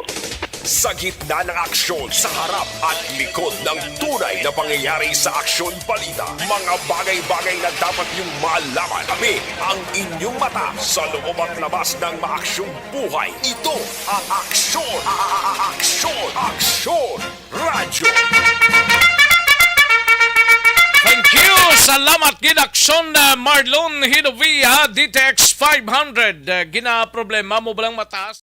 Sa gitna ng aksyon, sa harap at likod ng tunay na pangyayari sa Aksyon Balita, mga bagay-bagay na dapat niyong malaman. Kami ang inyong mata sa loob at labas ng maaksyong buhay. Ito ang Aksyon, a- a- a- Aksyon, Aksyon Radyo. Thank you. Salamat gid, Aksyon, uh, Marlon Hinovia, D T X five hundred. Uh, ginaproblema mo ba lang mataas?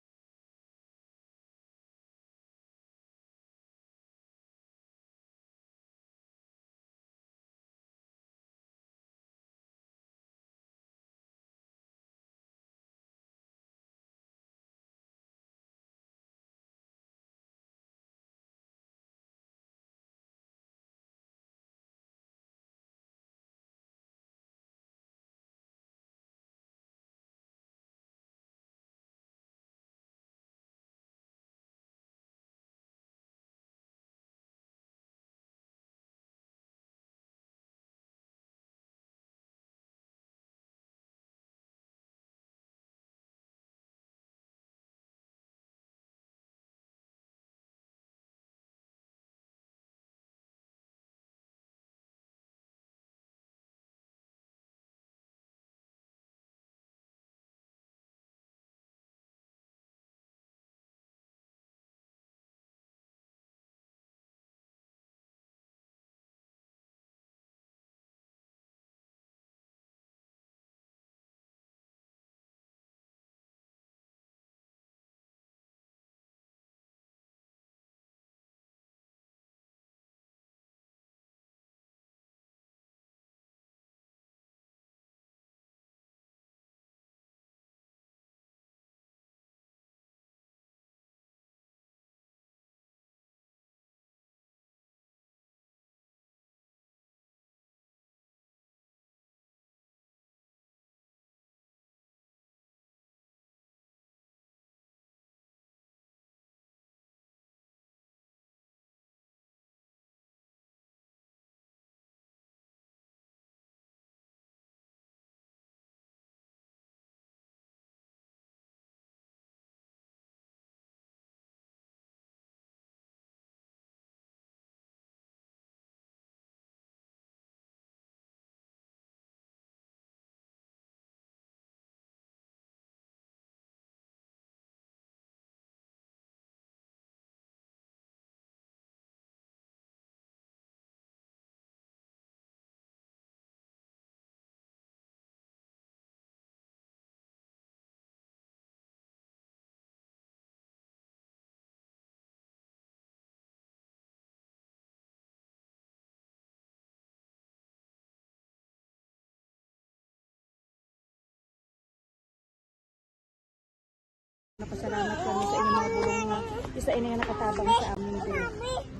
Napasalamat kami sa inyong mga bulong nga isa ini nga nakatabang sa amin din.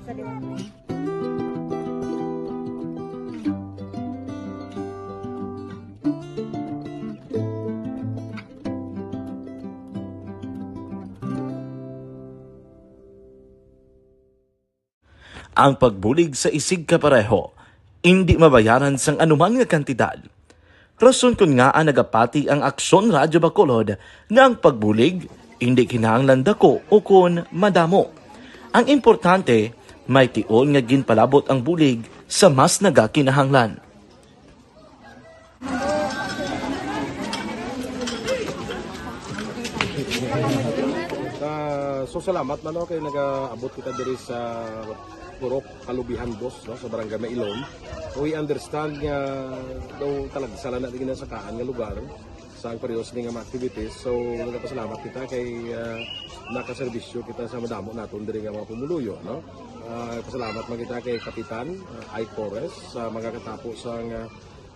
Sa Ang pagbulig sa isigkapareho indi mabayaran sang anuman nga kantidad. Rason kon ngaa nagapati ang Aksyon Radyo Bacolod nga ang pagbulig indi kinahanglan dako o kon madamo. Ang importante, may tion nga ginpalabot ang bulig sa mas nagakinahanglan. Ah, so salamat man, no, kay nagaabot kita diri sa Purok Kalubihan Dos, no, sa Barangay Mailom. We understand nga daw talagsala na din sa kaan nga lugar sa ang pareho sini nga mga activities. So, nagapasalamat kita kay, ah, nakaserbisyo kita sa madamo naton diri nga mga pumuluyo, no? Ah, pasalamat man kita kay Kapitan, ah, Ike Torres, sa mga katapo sa nga,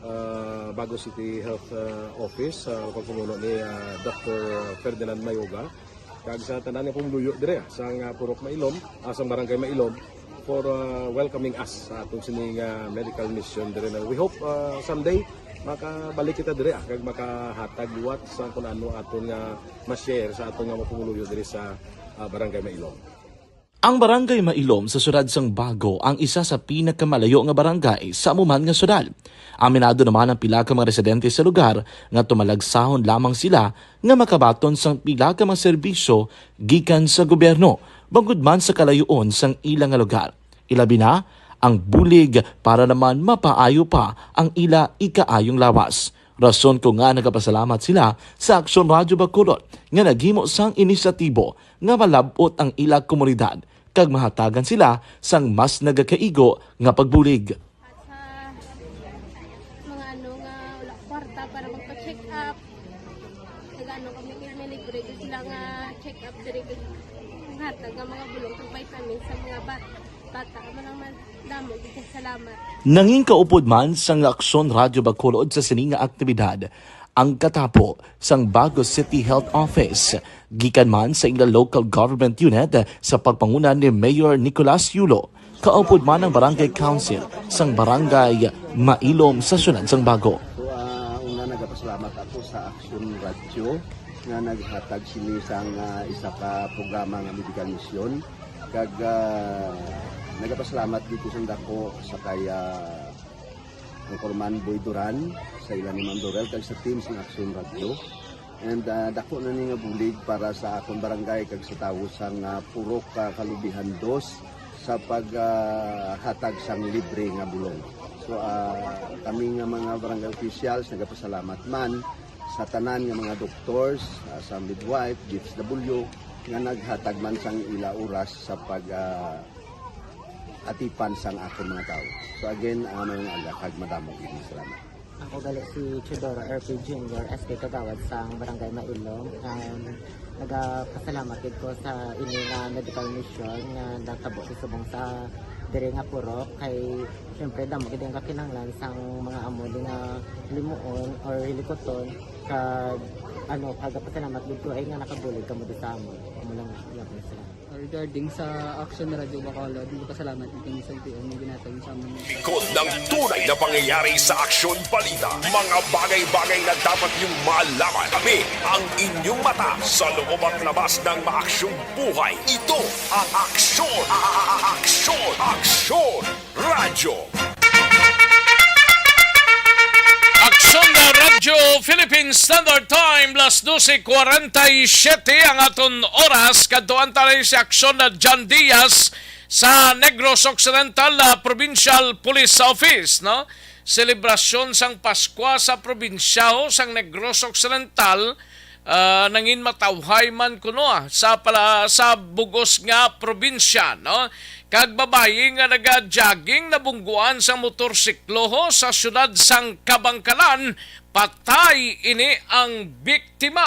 ah, Bago City Health, ah, Office, sa pagpamuno ni, ah, Doctor Ferdinand Mayoga. Kag sa tanan nga pumuluyo dire, ah, sang, ah, Purok Mailom, ah, sang Barangay Mailom, for, ah, welcoming us sa aton sining, ah, medical mission dire na. We hope, ah, someday makabalik kita dire, ah, kag makahatag liwat sa kung ano aton nga ma-share sa aton nga mga pumuluyo dire sa, ah, Barangay Mailom. Ang Barangay Mailom sa siyudad sang Bago ang isa sa pinakamalayo nga barangay sa amo man nga siyudad. Aminado naman ang pila ka mga residente sa lugar nga tumalagsahon lamang sila nga makabaton sang pila ka mga serbisyo gikan sa gobyerno, bangod man sa kalayoon sang ila nga lugar. Ilabi na ang bulig para naman mapaayo pa ang ila ikaayong lawas. Rason kon ngaa nagapasalamat sila sa Aksyon Radyo Bacolod nga naghimo sang inisyatibo nga malab-ot ang ila komunidad kag mahatagan sila sang mas nagakaigo nga pagbulig. At sa mga ano nga wala kwarta para magpa-check up, nag-ano kami, may libre gyud sila nga check up diri, gyud ang hatag nga mga bulong kag vitamins sa mga ba-, bata. Amo lang man, damo gyud kay salamat. Nangin kaupod man sang Aksyon Radyo Bacolod sa sini nga aktibidad ang katapo sang Bago City Health Office, gikan man sa ila local government unit sa pagpanguna ni Mayor Nicolas Yulo. Kaupod man ang Barangay Council sang Barangay Mailom sa siyudad sang Bago. So, ah, una, nagapasalamat ako sa Aksyon Radyo nga naghatag sini sang, ah, isa ka programa nga medical mission. Kag, ah, nagapasalamat dito sa dako sa kay, ah, Anchorman Boy Duran, sa ila ni Ma'am Dorel, kag sa team sang Aksyon Radyo. And, ah, dako na ni nga bulig para sa akon barangay kag sa tawo sang, ah, Purok, ah, Kalubihan Dos sa pag, ah, hatag sang libre nga bulong. So, ah, kami nga mga barangay officials nagapasalamat man sa tanan nga mga doctors, ah, sa midwife, D S W, nga naghatag man sang ila oras sa pag, ah, atipan sang akon mga tawo. So again, ah, maayong aga kag madamo gid nga salamat. Ako gali si Teodoro R P Junior, S K Kagawad sang Barangay Mailom. Um, nagapasalamat gid ko sa ini nga medical mission nga natabo sa subong sa diri nga purok. Kay, siyempre, damo gid ang kakinahanglan sang mga amo di nga limuon or hilikuton. Kag, ano, nagapasalamat gid ko ay nga nakabulig kamo di sa amon. Amo lang, salamat. Regarding sa Aksyon Radyo Bacolod, nagpasalamat kami sa L T O nga ginhatag sa amon. Likod ng tunay na pangyayari sa Aksyon Balita, mga bagay-bagay na dapat niyong malaman. Kami ang inyong mata sa loob at labas ng maaksyong buhay. Ito ang Aksyon, a-, a-, a-, Aksyon, Aksyon Radyo. Aksyon na Radyo Philippine Standard Time, las doce cuarenta y siete ang aton oras. Kadtuan ta rin si Aksyon na John Diaz sa Negros Occidental, ah, Provincial Police Office, no? Selebrasyon sang Paskwa sa probinsya sang Negros Occidental, ah, nangin matawhay man kuno, ah, sa pala, sa bugos nga probinsya, no? Kag babayi nga naga-jogging nabungguan sa motorsiklo ho sa siyudad sang Kabangkalan, patay ini ang biktima.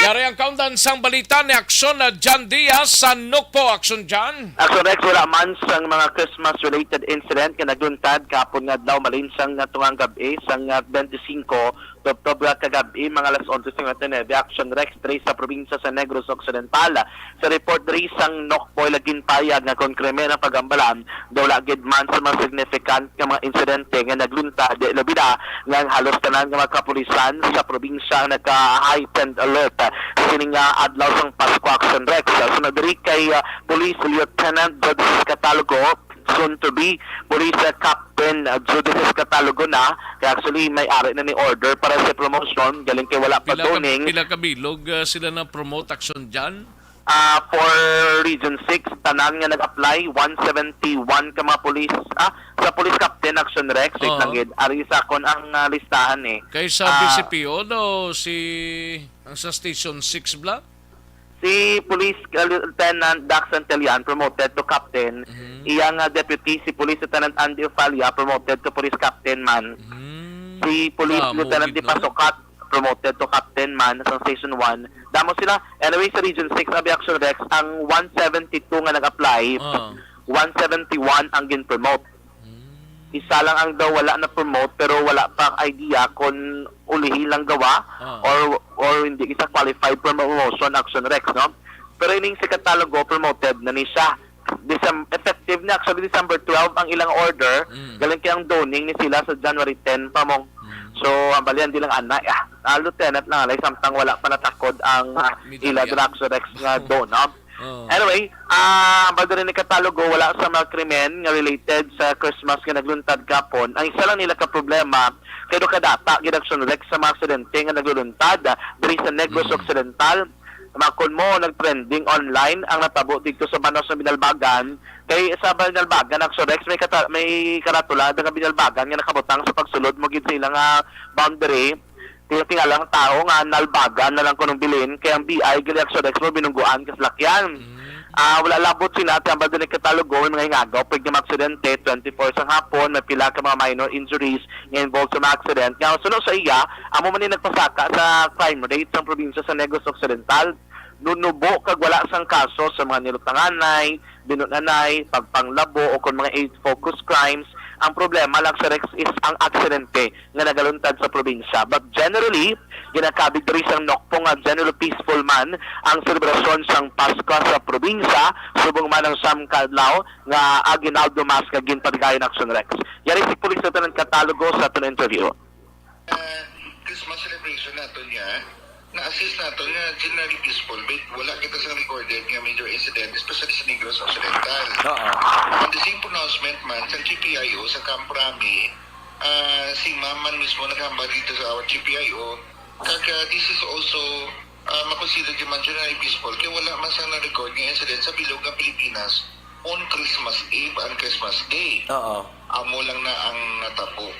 Yari ang kaundan sang balita ni Aksyon na John Diaz sa Nukpo. Aksyon, John. Aksyon Rex, wala man sang mga Christmas-related incident nga nagluntad kahapon nga adlaw, malinsang nga tungang gab-i sang, ah, twenty-five de Oktobra kagab-i, mga alas onse cincuenta y nueve, Aksyon Rex, diri sa probinsya sa Negros Occidental. Sa report diri sang Nokpo, ila ginpahayag nga kon krimen ang pag-ambalan, daw wala gid man sa mga significant nga mga insidente nga nagluntad, labi na nga ang halos tanan nga mga kapulisan sa probinsya ang naka-heightened alert. Sini nga adlaw sang Pasko, Aksyon Rex. Sunod diri kay, ah, Police Lieutenant Judge Catalgo, soon to be police, uh, captain, uh, Judices Catalogo na. Kaya actually, may ari na ni order para sa promotion. Galing kay wala pa Pila ka, doning. Pila ka bilog, ah, sila na promote, Action Jan? Ah, for Region six, tanan nga nag-apply, one seventy-one ka mga police, ah, sa police captain, Action Rex, wait Oo. lang gid. Ari sa akon ang, ah, listahan eh. Kay sa Ah. B C P O daw, si, ang sa Station six bla? Si Police, uh, Lieutenant Dax Santillan promoted to captain. Mhm. Iya nga deputy, si Police Lieutenant Andy Ofalia, promoted to police captain man. Mhm. Si Police Damo Lieutenant gid, Di no? Pasukat promoted to captain man sa Station one. Damo sila. Anyway, sa Region six, abi, Action Rex, ang one seventy-two nga nag-apply, Ah. one seventy-one ang gin-promote. Hmm. Isa lang ang daw wala na promote, pero wala pa idea kung ulihi lang gawa Ah. or or hindi isa qualified for promotion, Action Rex, no? Pero ining si Catalogo, promoted na ni siya. Decem-, effective na actually December twelve ang ilang order. Mm. Galing kay ang doning ni sila sa January ten pa mong. Mm. So, ang balian di lang ana, ah, ah, lieutenant lang alay, samtang wala pa natakod ang, ah, Medalya. Ila dira, Action Rex, nga don, no? Oh. Anyway, ah, ang banda ni Catalogo, wala sa mga krimen nga related sa Christmas nga nagluntad kapon. Ang isa lang nila ka problema, kay do kadata gid, Action Rex, sa mga aksidente nga nagluluntad, ah, diri sa Negros Mm. Occidental. Makon mo, nag-trending online ang natabo dito sa banos ng Binalbagan. Kay sa Binalbagan, Action Rex, may kata-, may karatula nga Binalbagan nga nakabutang sa pagsulod mo gid sa ilang, ah, boundary. Tingala ang tao nga nalbagan na lang kunong bilin, kay ang B I gali, Action Rex, mo binungguan ka salakyan. Mm. Ah, wala labot sina, tambal din ang Catalogo, may mga ingagaw, pwede nga maaksidente, twenty-four sa hapon, may pila ka mga minor injuries nga involved sa mga accident. Nga suno sa iya, amo man ni nagpasaka sa crime rate sang probinsya sa Negros Occidental. Nunubo kag wala sang kaso sa mga nilutanganay, binunanay, pagpanglabo, o kung mga age-focused crimes. Ang problema lang sa Rex is ang aksidente nga nagaluntad sa probinsya. But generally, ginakabig diri sang NOCPO nga generally peaceful man ang selebrasyon sang Pasko sa probinsya, subong man ang siyam ka adlaw nga aginaldo mass nga ginpatigayon, Action Rex. Yari si Police Lieutenant Catalogo sa aton interview. Ah, Christmas celebration nato niya, na-assist nato nga generally peaceful, but wala kita sa recorded nga major incident, especially sa Negros Occidental. Oo. And the same pronouncement man sa G P I O sa Camp Rami, ah, si ma'am man mismo naghambal dito sa our G P I O, kag, ah, this is also, ah, makonsider di man generally peaceful, kay wala man sang na-record nga incident sa bilog nga Pilipinas on Christmas Eve and Christmas Day. Oo. Amo lang na ang natabo.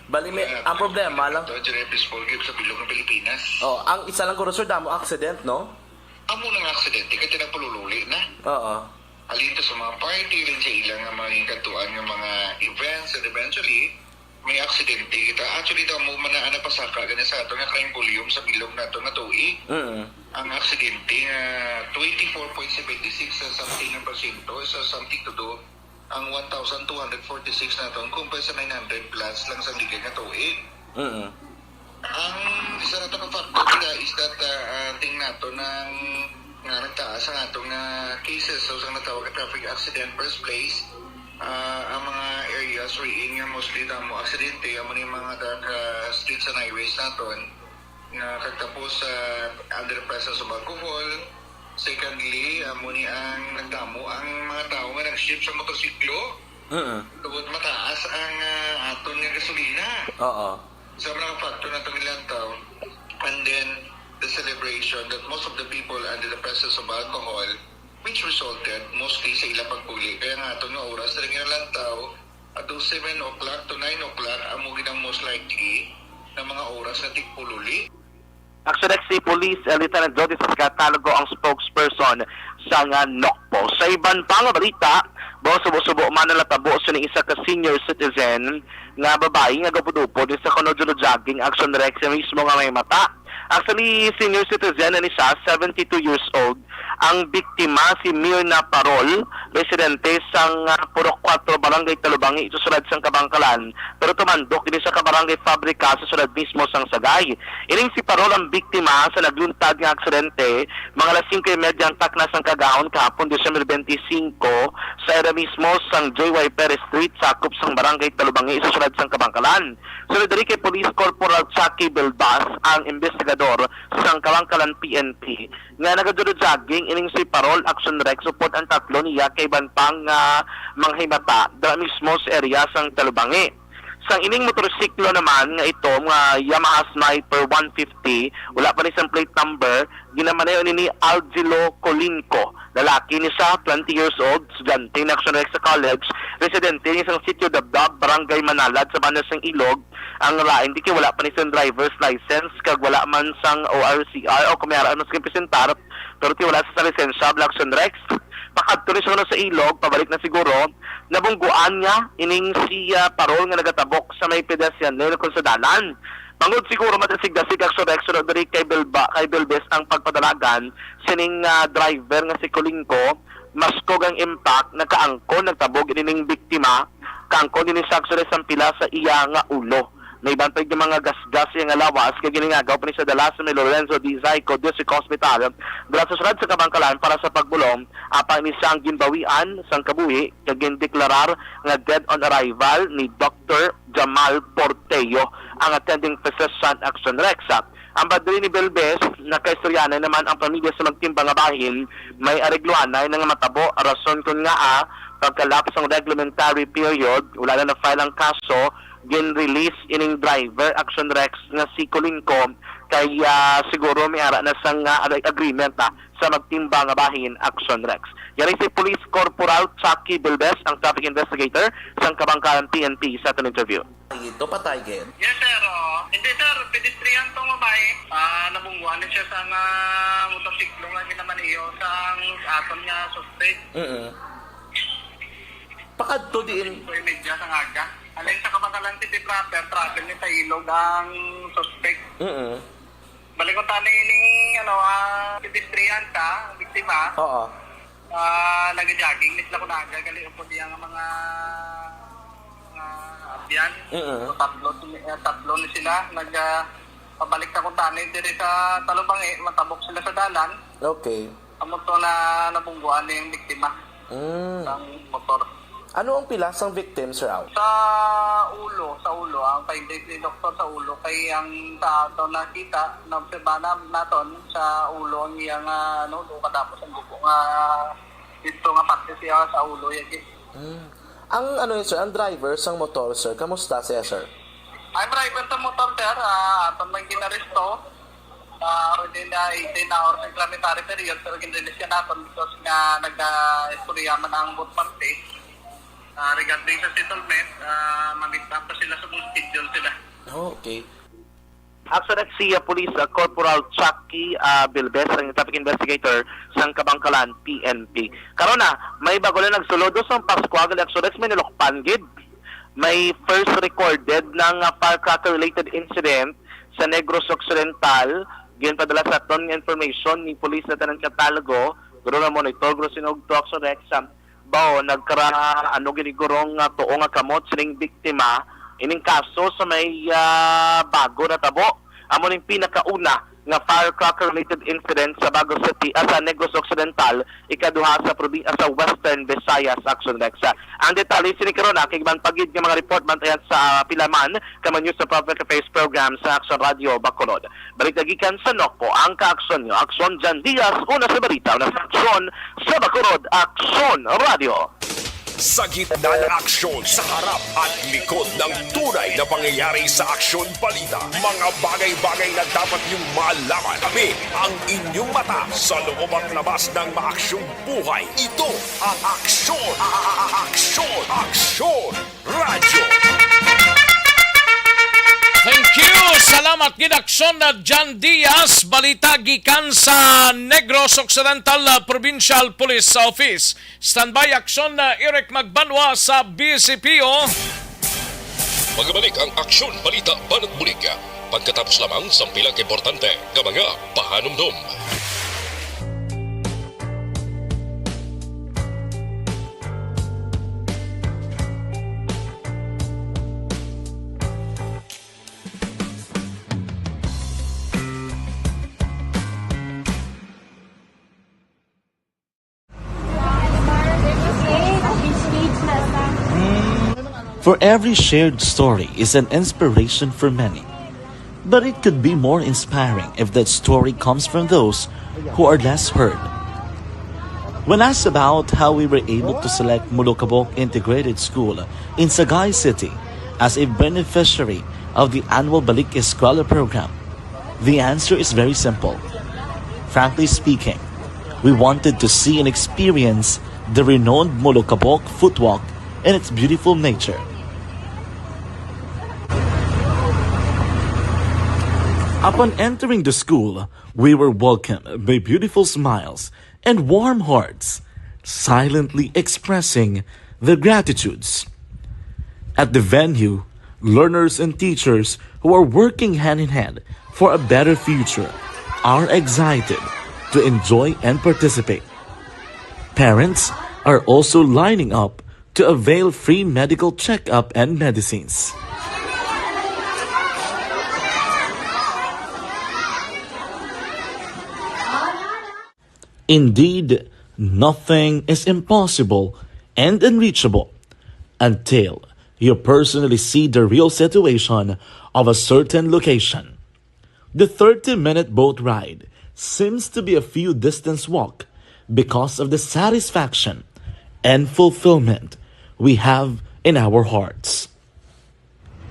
Bali, may, Kaya, ang problema lang. Ito, dyan yung peaceful game sa bilog ng Pilipinas. Oh, ang isa lang guro, sir, damo accident, no? Amo nang aksidente, kaya nagpalululi na. Oo. Halin to sa mga party, halin sa ilang nga mga inkantuan nga mga events, and eventually, may aksidente kita. Actually, daw mo man na napasaka gani sa ato nga crime volume sa bilog nato nga tuig. Mm. Ang aksidente nga twenty-four point seven six sa something nga porsyento, sa something to do ang one thousand two hundred forty-six naton, compare sa nine hundred plus lang sa ligid nga tuig. Mm. Ang isa nato ka factor dira is that, ah, ah, ting nato nang nga nagtaas ang atong, ah, cases o sa natawag nga traffic accident first place. Ah, ang mga areas wherein nga mostly damo aksidente, amo ni mga dark, ah, streets and highways naton. Nga kagtapos sa under the presence of alcohol. Secondly, amo ni ang nagdamo ang mga tawo nga nag-shift sa motorsiklo. Mm. Tungod mataas ang, ah, aton nga gasolina. Oo. Sa mga factor na itong ilantaw, and then the celebration that most of the people under the presence of alcohol, which resulted mostly sa ilang pagpuli. Kaya nga aton nga oras na rin ilantaw, ato seven o'clock to nine o'clock, amo gid ang most likely na mga oras na tigpululi. Actually, si Police, eh, Lieutenant Jody Sascatalogo ang spokesperson sa nga NOCPO. Sa iban pa nga balita, bo, subo-subo man ang natabo sa ni isa ka senior citizen nga babayi nga gapod-upod sa kuno jogging, Action Rex, siya mismo nga may mata. Actually, senior citizen, ani siya, seventy-two years old. Ang biktima, si Mirna Parol, residente sang, ah, Purok Kuwatro, Barangay Talubangi, sa sulad sang Kabangkalan, pero tumandok ini sa Kabarangay Fabrica sa sulad mismo sang Sagay. Ining si Parol ang biktima sa nagluntad nga aksidente mga alas singko y media ang takna sang kaagahon kahapon, Disyembre twenty-five, sa area mismo sang J Y Perez Street, sakop sang Barangay Talubangi, sa sulad sang Kabangkalan. Sunod diri kay Police Corporal Chucky Bilbas, ang investigador sang Kabangkalan P N P, nga nagajojogging ging ining si Parol Action Rex upod ang tatlo niya kaiban pang, ah, mga himata dira mismo sa area sang Talubangi. Sang ining motorsiklo naman nga itom nga Yamaha Sniper one fifty, wala pa ni sang plate number, ginamaneho ni, ni Algilo Colinco. Lalaki ni siya, twenty years old, estudyante na Action Rex sa college, residente ni sang Sitio Dabdab, Barangay Manalad, sa banda sang Ilog. Ang lain, di kay wala pa ni sang driver's license, kag wala man sang O R C R o kung may ara man sang presentar, pero ti wala sa lisensya, Blackson Rex. Pakadto ni siya sa Ilog, pabalik na siguro, nabungguan niya ining si, ah, Parol nga nagatabok sa may pedestrian lane kung sa dalan. Bangod siguro madasig-dasig ang Rex, sunod diri kay Bilba, kay Bilbes ang pagpadalagan sining, ah, driver nga si Kulinko, maskog ang impact, nagkaangkon, nagtabog ining biktima, kaangkon ini sa Rex ang pila sa iya nga ulo. May bantay nga mga gasgas iya nga lawas, kag giningagaw pa ni sa dala sa may Lorenzo D. Zayco District Hospital. Dala sa siyudad sa Kabankalan para sa pagbulong, apang ini sang ginbawian sang kabuhi, kag gindeklarar nga dead on arrival ni Doctor Jamal Porteo, ang attending physician, Action Rex. Ang padre ni Belbes, nakaistoryanay naman ang pamilya sa magtimbang nga bahin, may aregluanay na nga matabo, rason kun ngaa pagkalapos sang reglementary period, wala na na-file ang kaso, gin-release ining driver, Action Rex, nga si Kulinko, kay, ah, siguro may ara na sang, ah, ag-, agreement, ah, sa magtimbang nga bahin, Action Rex. Yari si Police Corporal Chucky Belbes, ang traffic investigator sang Kabangkalan P N P, sa aton interview. Ito, patay gid. Yes, sir. Oo. Hindi, sir. Pedestrian tong babae. Ah, nabungguan na siya sa nga motorsiklo nga ginamaneho sang aton nga suspect. Mm. Pakadto diin? Singko y media sang aga. Alin sa Kabankalan City proper, travel ni sa Ilog ang suspect. Mm. Balik ko tani ning, ano, ah, pedestrian ka, biktima. Oo. Ah, nag-jogging ni sila kun aga, gali upod iya nga mga, mga abyan. Mm. So, tatlo, eh, tatlo ni sila. Nag, ah, pabalik sa kuntani diri sa Talubangi, matabok sila sa dalan. Okay. Amo to na nabungguan ni ang biktima. Mm. Ang motor. Ano ang pila sang victim, Sir Al? Sa ulo, sa ulo. Ang findings ni doktor sa ulo kay ang sa ato nakita, naobserbahan naton sa ulo ang iyang, ah, ano, duha ka tapos ang dugo nga dito nga parte siya sa ulo, yagi. Mm. Ang ano yun, sir, ang driver sang motor, sir, kamusta siya, sir? Ang driver sa motor, sir, ah, aton man ginaresto. Ah, within the eighteen hours ang reglementary period, pero ginrelease ka naton because nga nag-istorya man ang both party. Ah, regarding sa settlement, ah, mamit pa sila sa kung schedule sila. Oh, okay. Action Rex, si, ah, Police, ah, Corporal Chucky, ah, Bilbes, ang traffic investigator sang Kabangkalan P N P. Karon na, may bago lang nagsulod sang Pasko, ang Action Rex, may nalukpan gid. May first recorded na nga firecracker-related incident sa Negros Occidental. Ginpadala sa aton nga information ni Police Lieutenant Catalgo, guro nga monitor, guro sinugto, Action Rex, ah, bao, nagkara-, ano, ginigurong nga tuo nga kamot sining biktima ining kaso sa may, ah, bago natabo. Amo ning pinakauna nga firecracker-related incident sa Bago City, ah, sa Negros Occidental, ikaduha sa probinsya sa Western Visayas, Action Rex. Ang detalye sini karon, ah, kay man pagid nga mga report, bantayan sa, ah, pila man ka mga news sa public affairs program sa Action Radio Bacolod. Balita gikan sa Nokpo, ang kaaksyon nyo. Aksyon Jan Diaz, una sa balita, una sa aksyon, sa Bacolod, Aksyon Radio. Sa gitna ng aksyon, sa harap at likod ng tunay na pangyayari sa Aksyon Balita, mga bagay-bagay na dapat niyong malaman. Kami ang inyong mata sa loob at labas ng maaksyong buhay. Ito ang Aksyon, a-, a-, a-, Aksyon, Aksyon Radyo. Thank you. Salamat gid, Aksyon na Jan Diaz. Balita gikan sa Negros Occidental, ah, Provincial Police Office. Standby, Aksyon na Eric Magbanwa sa B C P O. Magbalik ang Aksyon Balita Banat Bulig pagkatapos lamang sa pila ka importante nga mga pahanumdom. For every shared story is an inspiration for many. But it could be more inspiring if that story comes from those who are less heard. When asked about how we were able to select Molokabok Integrated School in Sagay City as a beneficiary of the annual Balik Eskwela program, the answer is very simple. Frankly speaking, we wanted to see and experience the renowned Molokabok Footwalk and its beautiful nature. Upon entering the school, we were welcomed by beautiful smiles and warm hearts, silently expressing their gratitudes. At the venue, learners and teachers who are working hand in hand for a better future are excited to enjoy and participate. Parents are also lining up to avail free medical checkup and medicines. Indeed, nothing is impossible and unreachable until you personally see the real situation of a certain location. The thirty-minute boat ride seems to be a few distance walk because of the satisfaction and fulfillment we have in our hearts.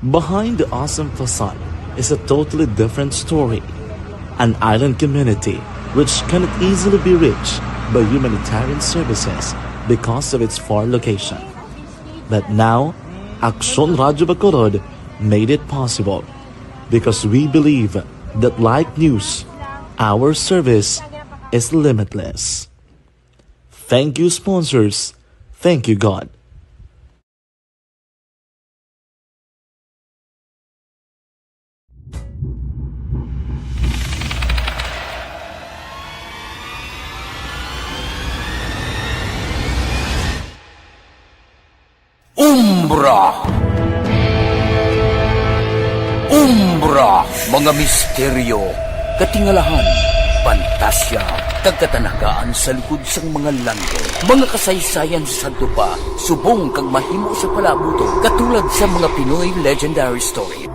Behind the awesome facade is a totally different story. An island community which cannot easily be reached by humanitarian services because of its far location. But now, Aksyon Radyo Bacolod made it possible because we believe that, like news, our service is limitless. Thank you, sponsors. Thank you, God. Umbra. Umbra, mga misteryo, katingalahan, pantasya, kag katanagaan sa likod sang mga landong. Mga kasaysayan sa sadto pa, subong kag mahimo sa palabuton, katulad sa mga Pinoy legendary story.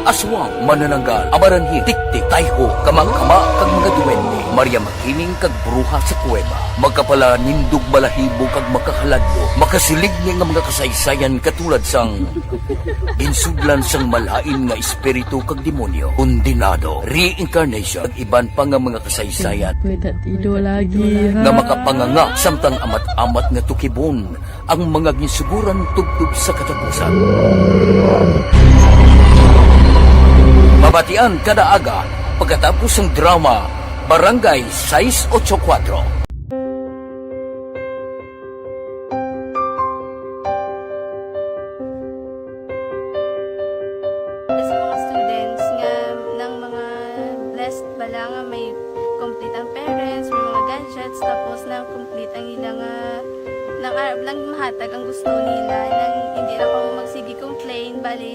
Aswang, manananggal, amaranhil, tiktik, tayho, kama-kama, kag mga duwende. Maria Makiling kag bruha sa kuweba. Makapalanindog, balahibo, kag makahaladlok. Makasiling ni nga mga kasaysayan katulad sang ginsudlan sang malain nga espiritu kag demonyo, kondenado, reincarnation, kag iban pa nga mga kasaysayan May tatido lagi, ha? nga makapanganga samtang amat-amat nga tukibon ang mga ginsuguran tubtob sa katapusan. Mabatian kada aga pagkatapos sang drama Barangay sais ocho kuwatro. Sa mga students nga nang mga blessed bala nga may complete ang parents, may mga gadgets, tapos nang complete ang ila nga nang, ah, nang mahatag ang gusto nila, nang hindi na kamo magsige complain, bali,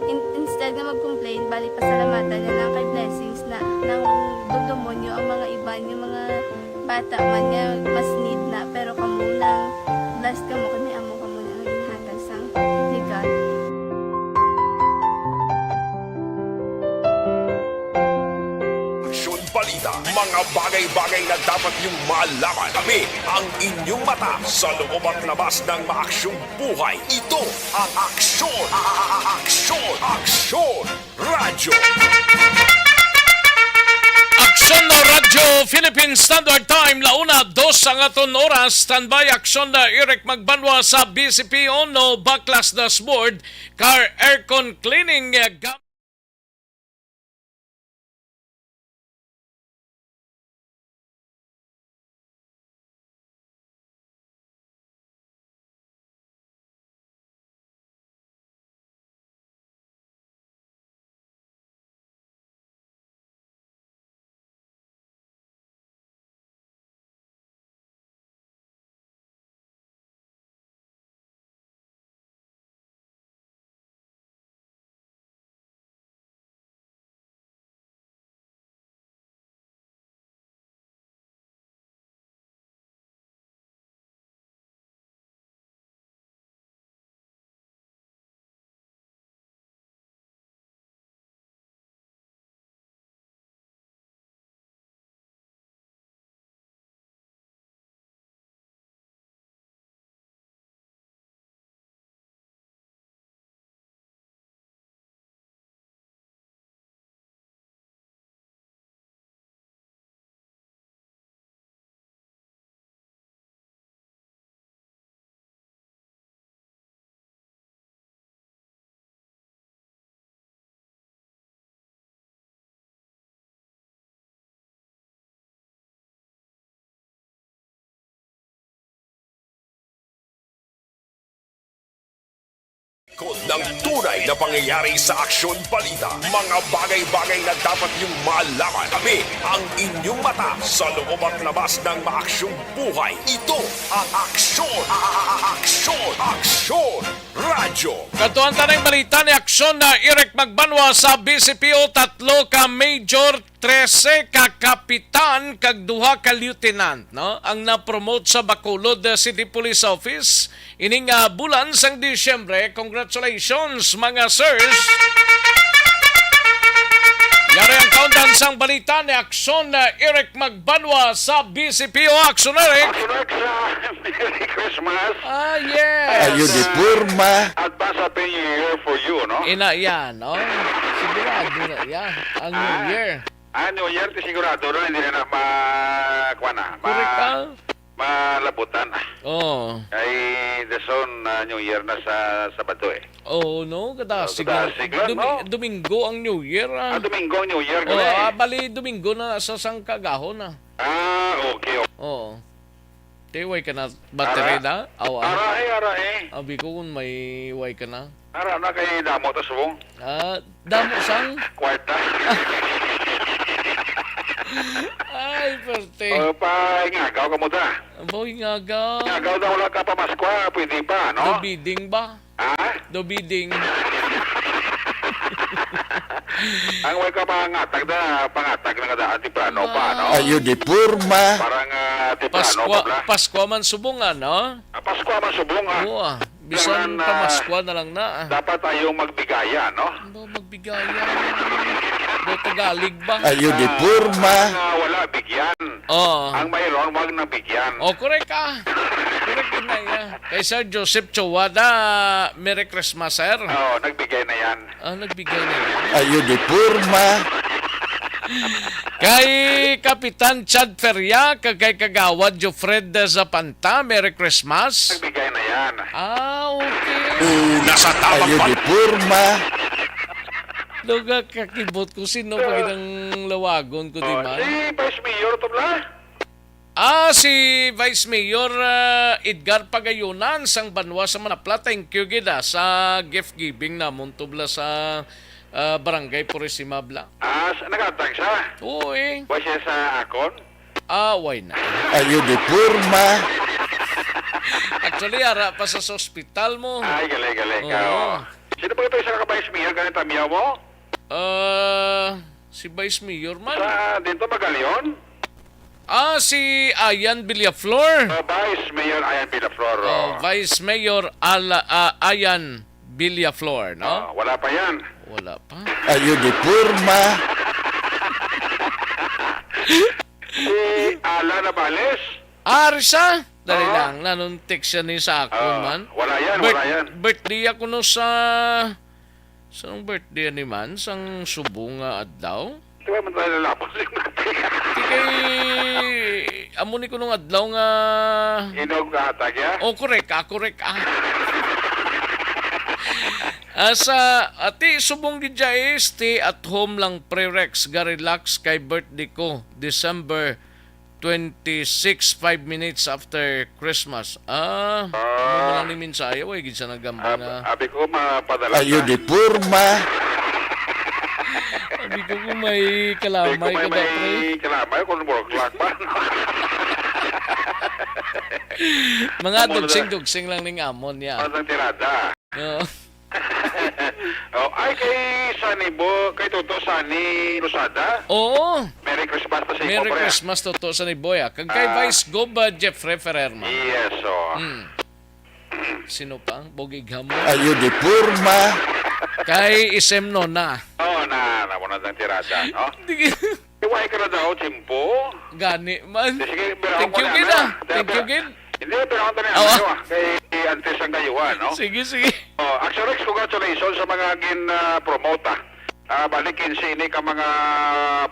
in-, instead nga mag-complain, bali, pasalamatan na lang kay blessings na nang dumdumonyo ang mga iban nga mga bata man nga mas need na, pero kamo lang, blessed kamo kay may amo kamo na nga ginhatag sang ni God. Aksyon, balita, mga bagay-bagay na dapat niyong malaman. Kami ang inyong mata sa loob at labas ng maaksyong buhay. Ito ang Aksyon, a-, a-, a-, Aksyon, Aksyon Radyo. Aksyon na Radyo Philippine Standard Time, la una dos ang aton oras. Standby, Aksyon na Eric Magbanwa sa B C P Ono, baklas dashboard, car aircon cleaning, eh, gam- Ng tunay na pangyayari sa aksyon balita. Mga bagay-bagay na dapat niyong malaman. Kami ang inyong mata sa loob at labas ng maaksyong buhay. Ito ang Aksyon, a- a- a- Aksyon, Aksyon Radyo. Katuan ta ng balita ni Aksyon na Eric Magbanwa sa B C P O, tatlo ka major, trese ka kapitan kag duha ka lieutenant, no, ang na-promote sa Bacolod City Police Office ining, ah, bulan sang Disyembre. Congratulations, mga sirs! Yari ang kaundan sang balita ni Aksyon, ah, Eric Magbanwa sa B C P O. Aksyon, Eric! Aksyon, Eric, sa Merry Christmas. Ah, yes. Ayo di porma. Advance Happy New Year for you, no? Ina yan, no? Sigurado na yan. Ang New Ah. Year. Ah, New Year, ti sigurado na, hindi na na ma-, kuwan na, ma-, Correct, ah. malabutan na. Oo. Kay the soon, ah, New Year na sa Sabado, eh. Oo, no? Kadasig Oh, kadasig lang, lang, Dumi-, no? Domingo ang New Year, ah. Ah, Domingo ang New Year, Oh, galing. ah, bali, Domingo na sa sangkagahon, ah. Ah, okay, okay. Oo. Te, way ka na battery Ara. na? Aw, ah. Ara, eh, ara, eh. Abi ko kung may way ka na. Ara na kay damo ta subong. Ah, damo sang? Kwarta. Ay, perte. O, pa, ingagaw ka mo ta. Boy, ingagaw. Ingagaw daw, wala ka pa Paskwa, pwede pa, no? Do bidding ba? Ha? Do bidding. Ang way ka pangatag na, pangatag na nga daan, temprano pa, no? Ah. Ayo di porma. Parang, ah, temprano Paskwa, pa bla. Paskwa man subong, ano? Ah, Paskwa man subong, ah. Oo, ah. Bisan Kailangan, ah, pamaskwa na lang na, ah. Dapat tayo magbigaya, no? Ano, magbigaya? Do Tagalog ba? Ayo di Ah, porma. Ang, ah, wala, bigyan. Oo. Ang mayroon, wag nang bigyan. Oh, correct ka. Correct din na iya. Kay Sir Joseph Chowada, Merry Christmas, sir. Oo, nagbigay na yan. Ah, nagbigay na yan. Ayo di porma. Kay Kapitan Chad Feria, kag kay Kagawad Jofred Zapanta, Merry Christmas. Nagbigay na yan. Ah, okay. Una sa tamang Ayo di porma. Luga, kakibot ko, sino pa ginang lawagon ko, di Oh, ba? Si Vice Mayor to, bla? Ah, si Vice Mayor, ah, Edgar Pagayunan sang banwa sa Manapla. Thank you gid, ah, sa gift giving namon tubla sa, ah, Barangay Purisima, bla. Ah, sa, naghatag sa? Oo, eh. Wa siya sa akon? Ah, why not? Ayo di porma. Actually, ara pa sa, sa ospital mo. Ay, galing, galing ka, Oo. oh. Sino ba ito, isa ka Vice Mayor, ganit ang miyaw mo? Ah, si Vice Mayor man. Sa, dito, Magalion? Ah, si Ayan Villaflor. Oh, Vice Mayor Ayan Villaflor, Oh, oh. Vice Mayor Ala-, ah, Ayan Villaflor, no? Ah, wala pa yan. Wala pa. Ayo di porma. Si Ala Navales? Ah, Risa? Dali Oo. lang, nanong text siya ni sa akon Ah, man. wala yan, Birth-, wala yan. Birthday ako no sa, sang birthday ni man, sang subong nga adlaw? Di ba man tayo lalapos yung birthday? Di kay, amo ni kunong adlaw nga Inog nga hatag, ya? Oh, correct ka, correct ka. Asa, ati, subong gid siya eh, stay at home lang, pre Rex, ga relax kay birthday ko, December twenty-six, five minutes after Christmas. Ah, Ah. Mo lang ni mensahe, way gid sa nagamba Ab-, na. Abi ko, mapadala Ayo na. Di porma. Abi ko kung may Abi ko kalamay may, ka daw, may pre. Kalamay kung four o'clock pa. Mga Amo na. Dugsing-dugsing lang ning amon, ya. Ano ang tirada? Oo. Oh, ay, kay Sunny Bo-, kay Toto Sunny Losada. Oo. Merry Christmas pa sa imo, Merry pre. Christmas, Toto Sunny Boy, ah. Kag kay Ah. Vice Gob, ah, Jeffrey Ferrer man. Yes, oh. Hmm. Sino pa? Bogig Hamo. Ayo di porma. Kay Isem Nona. Oh, na, na mo na ang tirada, no? Sige. Iway ka na daw, Timpo. Gani man. Sige, pero Thank ako you, na, gid, ano, ah. Thank pero, you, gid. Hindi, pero ako na, Awa. Ano, ah, kay Antes ang Gayuhan, no? Sige, sige. Oh, Action Rex, congratulations sa mga gin, ah, promote, ah. Ah, balik kinse ini ka mga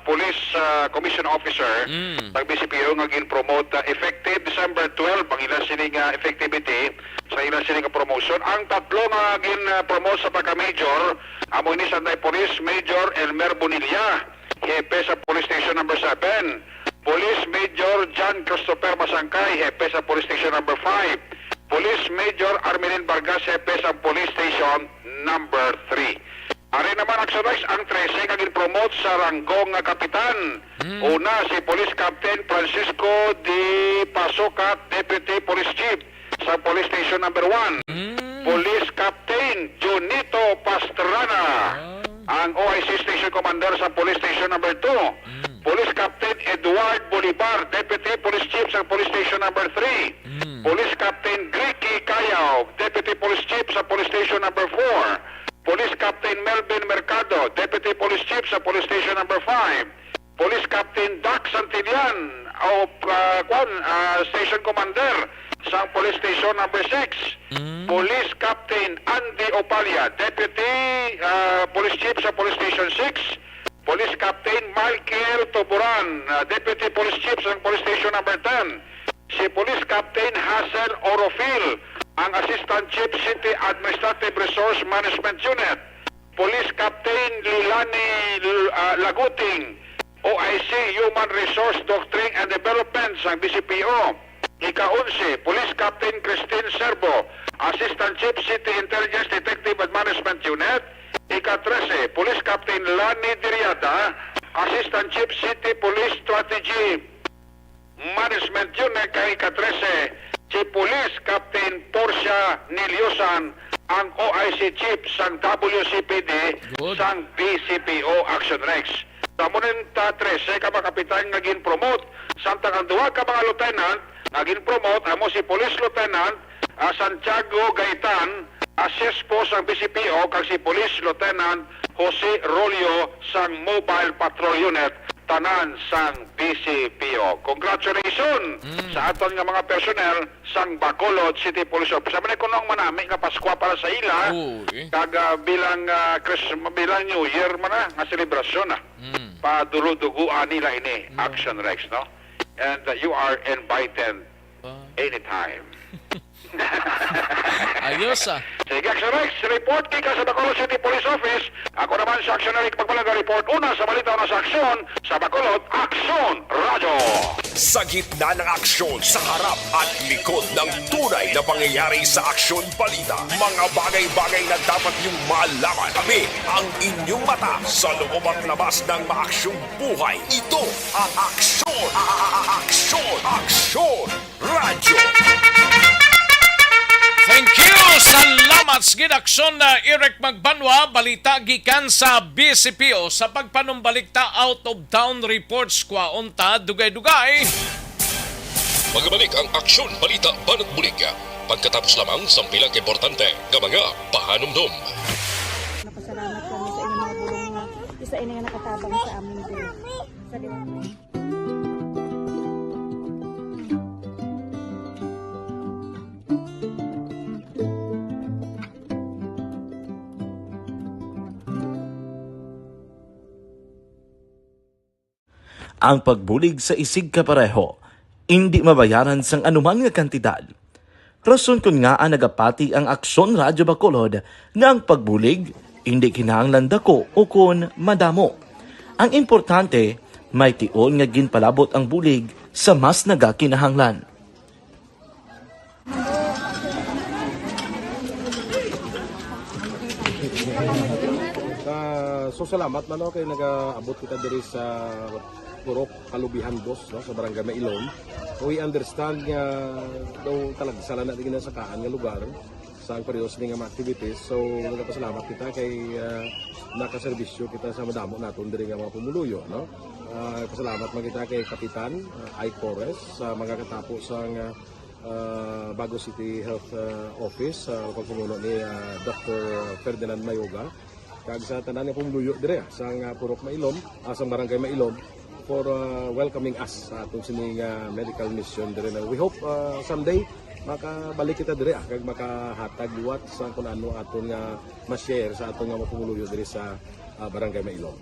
police, ah, commission officer Mm. sa B C P O nga gin-promote, ah, effective December twelve, ang ila sini nga effectivity sa ila sini nga promotion. Ang tatlo nga gin, ah, promote sa pagka-major, amo ini sa Police Major Elmer Bonilla, hepe sa Police Station Number Seven. Police Major John Christopher Masangkay, hepe sa Police Station Number Five. Police Major Armelin Vargas, hepe sa Police Station Number three. Ari naman, Action Rex, ang trese nga gin-promote sa ranggo nga kapitan. Mm. Una, si Police Captain Francisco D. Pasukat, Deputy Police Chief sa Police Station Number one. Mm. Police Captain Junito Pastrana, Ah. ang O I C Station Commander sa Police Station Number two. Mm. Police Captain Edward Bolivar, Deputy Police Chief sa Police Station Number three. Mm. Police Captain Gricky Cayao, Deputy Police Chief sa Police Station Number four. Police Captain Melvin Mercado, Deputy Police Chief sa Police Station Number five. Police Captain Dax Santillan, o, ah, kwan, ah, Station Commander sa Police Station Number six. Mm. Police Captain Andy Opalia, Deputy, ah, Police Chief sa Police Station six. Police Captain Michael Tuburan, ah, Deputy Police Chief sa Police Station Number ten. Si Police Captain Hazel Orofil, ang Assistant Chief City Administrative Resource Management Unit. Police Captain Lilani, ah, Laguting, O I C, Human Resource Doctrine and Development sang B C P O. Ika-onse, Police Captain Christine Serbo, Assistant Chief City Intelligence Detective and Management Unit. Ika-trese, Police Captain Lani Diriada, Assistant Chief City Police Strategy Management Unit, kag ika-trese, si Police Captain Portia Niliosan, ang O I C Chief sang W C P D, Good. sang B C P O Action Rex. Sa amo ning ta-, trese ka mga kapitan nga gin-promote, samtang ang duha ka mga lieutenant nga gin-promote amo si Police Lieutenant, ah, Santiago Gaitan, ah, S S P O sang B C P O, kag si Police Lieutenant Jose Rolio sang Mobile Patrol Unit, tanan sang B C P O. Congratulations Mm. sa aton nga mga personnel sang Bacolod City Police Office. Sa man kuno ang manami nga Paskwa para sa ila, Oo, eh. kag, ah, bilang, ah, Christmas, bilang New Year man na, nga selebrasyon na. Mm. Padulo-duguan nila ini, No. Action Rex, no? And, uh, you are invited Ah. anytime. Ayos, ah. Sige, Action Rex, report kita sa Bacolod City Police Office. Ako naman si Action Eric Pagmalaga, report una sa balita, una sa aksyon, sa Bacolod, Aksyon Radyo. Sa gitna ng aksyon, sa harap at likod ng tunay na pangyayari sa Aksyon Balita, mga bagay-bagay na dapat niyong malaman. Kami ang inyong mata sa loob at labas ng maaksyong buhay. Ito ang Aksyon, a-, a-, a-, Aksyon, Aksyon Radyo. Thank you. Salamat sa gid, Aksyon na Eric Magbanwa. Balita gikan sa B C P O. Sa pagpanumbalik ta, out of town reports, kwaon ta dugay-dugay. Magabalik ang Aksyon Balita Banat Bulig pagkatapos lamang sang pila ka importante nga mga pahanumdom. Napasalamat kami sa inyong mga bulong nga isa ini nga nakatabang sa amin diri. Salamat. Ang pagbulig sa isigkapareho indi mabayaran sang anuman nga kantidad. Rason kon ngaa nagapati ang Aksyon Radyo Bacolod nga ang pagbulig indi kinahanglan dako ukon madamo. Ang importante, may tion nga ginpalabot ang bulig sa mas nagakinahanglan. Ah, so, salamat man, no, kay nagaabot kita diri sa Purok Kalubihan Dos, no, sa Barangay Mailom. We understand nga daw talagsa lang na di ginasakaan nga lugar sa ang pareho sini nga mga activities. So, nagapasalamat kita kay, ah, nakaserbisyo kita sa madamo naton diri nga mga pumuluyo, no? Ah, pasalamat man kita kay Kapitan, ah, Ike Torres, sa mga katapo sa nga, ah, Bago City Health, ah, Office, sa pagpamuno ni, ah, Doctor Ferdinand Mayoga. Kag sa tanan nga pumuluyo dire, ah, sa nga Purok Mailom, ah, sa Barangay Mailom, for, ah, welcoming us sa aton sini nga medical mission dire na. We hope, ah, someday makabalik kita dire, ah, kag makahatag liwat sa kung ano aton nga ma-share sa aton nga mga pumuluyo dire sa, ah, Barangay Mailom.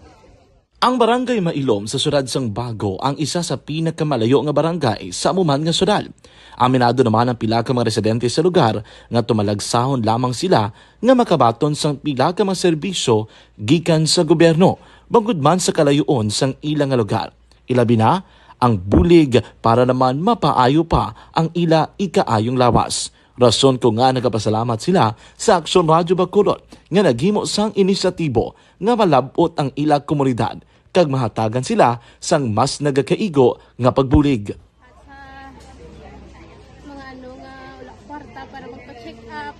Ang Barangay Mailom sa siyudad sang Bago ang isa sa pinakamalayo nga barangay sa amo man nga siyudad. Aminado naman ang pila ka mga residente sa lugar nga tumalagsahon lamang sila nga makabaton sang pila ka mga serbisyo gikan sa gobyerno, bangod man sa kalayoon sang ila nga lugar. Ilabi na ang bulig para naman mapaayo pa ang ila ikaayong lawas. Rason ko nga nagapasalamat sila sa Aksyon Radyo Bacolod nga naghimo sang inisyatibo nga malab-ot ang ila komunidad kag mahatagan sila sang mas nagakaigo nga pagbulig. At sa mga ano nga wala kwarta para magpa-check up,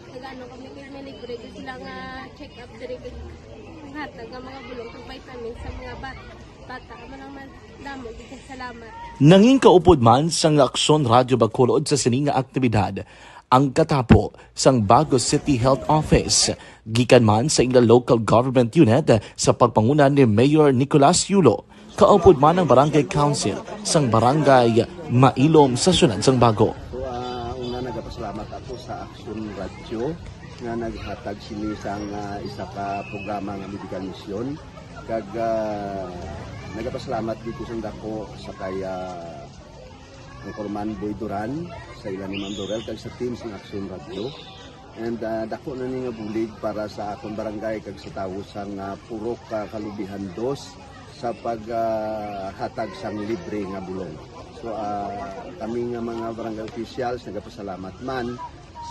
nag-ano kami, may libre gyud sila nga check up diri, kag hatag nga mga bulong kag vitamins sa mga bat-, bata. Amo lang man, damo gyud kag salamat. Nangin kaupod man sang Aksyon Radyo Bacolod sa sini nga aktibidad ang katapo sang Bago City Health Office, gikan man sa ila local government unit sa pagpanguna ni Mayor Nicolas Yulo. Kaupod man ang Barangay Council sang Barangay Mailom sa Siyudad sang Bago. So, ah, una, nagapasalamat ako sa Aksyon Radyo nga naghatag sini sang, ah, isa ka programa nga medical mission. Kag, ah, nagapasalamat dito sa dako sa kay, ah, Anchorman Boy Duran, sa ila ni Ma'am Dorel, kag sa team sang Aksyon Radyo. And, ah, dako na ni nga bulig para sa akon barangay kag sa tawo sang, ah, Purok, ah, Kalubihan Dos sa pag, ah, hatag sang libre nga bulong. So, ah, kami nga mga barangay officials nagapasalamat man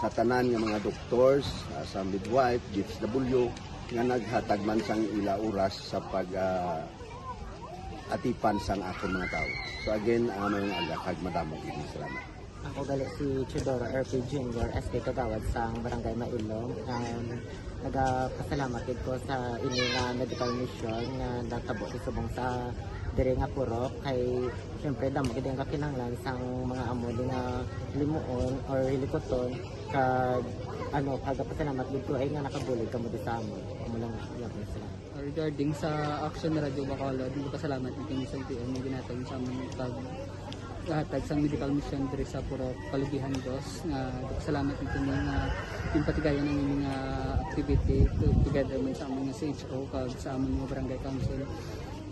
sa tanan nga mga doctors, ah, sa midwife, D S W, nga naghatag man sang ila oras sa pag, ah, atipan sang akon mga tawo. So again, ah, maayong aga kag madamo gid nga salamat. Ako gali si Teodoro R P Junior, S K Kagawad sang Barangay Mailom. Um, nagapasalamat gid ko sa ini nga medical mission nga natabo sa subong sa diri nga purok. Kay siyempre, damo gid ang kakinahanglan sang mga amo di nga limuon or hilikuton. Kag ano, nagapasalamat gid ko ay nga nakabulig kamo di sa amon. Amo lang, yun, salamat. Regarding sa Action Radio Bacolod, nagpasalamat mi kini sa L T O nga ginhatag sa amon pag-, hatag sang medical mission diri sa Purok Kalubihan Dos, nga nagpasalamat mi kini nga ginpatigayon ang ining, ah, activity to-, together man sa amon nga C H O kag sa amon nga barangay council.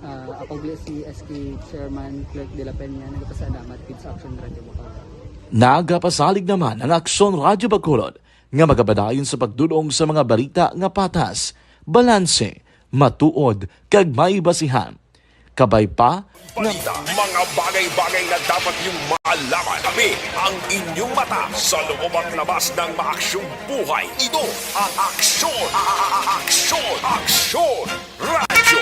Ah, ako gali si S K Chairman Clerk de la Peña, nagpasalamat gid sa Action Radio Bacolod. Nagapasalig naman ang Aksyon Radio Bacolod nga magapadayon sa pagdul-ong sa mga balita nga patas, balanse, matuod, kag may basihan. Kabay pa nga Balita, mga bagay-bagay na dapat niyong malaman. Kami ang inyong mata sa loob at labas ng maaksyong buhay. Ito ang Aksyon, a-, a-, a-, Aksyon, Aksyon Radyo.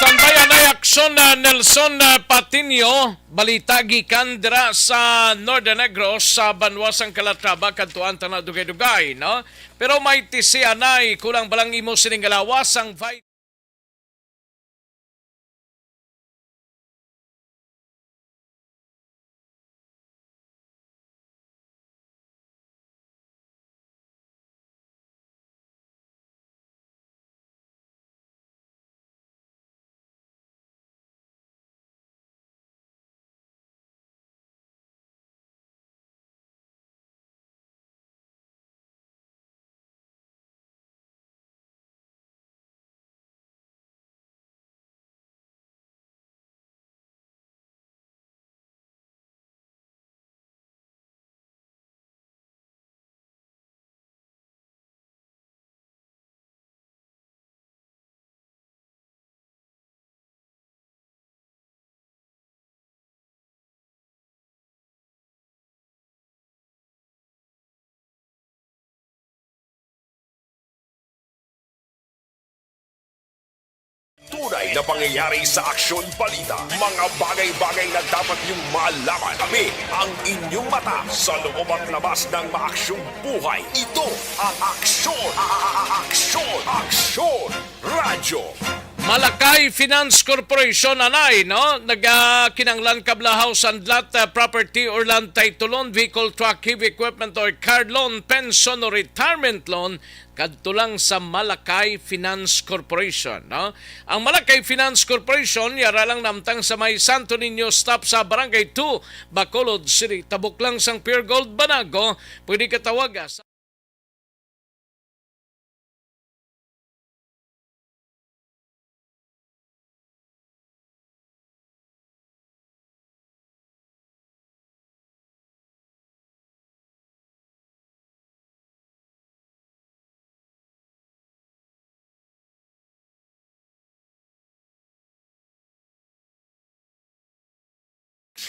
Standby anay aksyon na Nelson, ah, Patiño. Balita gikan dira sa Northern Negros, sa banwa sang Calatrava, Kantuan, Tanaw, Dugay-Dugay, no? Pero may tisi anay, kulang ba lang imo sining galawas ang vi- Tunay na pangyayari sa Aksyon Balita. Mga bagay-bagay na dapat niyong malaman. Kami ang inyong mata sa loob at labas ng maaksyong buhay. Ito ang Aksyon, a-, a-, a-, Aksyon, Aksyon Radyo. Malakay Finance Corporation, anay, no? Nagakinanglan ka ba la house and lot, uh, property or land title loan, vehicle, truck, heavy equipment or car loan, pension or retirement loan, kadto lang sa Malakay Finance Corporation, no? Ang Malakay Finance Corporation, yara lang namtang sa may Santo Niño stop sa Barangay two, Bacolod City. Tabok lang sang Pure Gold Banago, pwede ka tawaga sa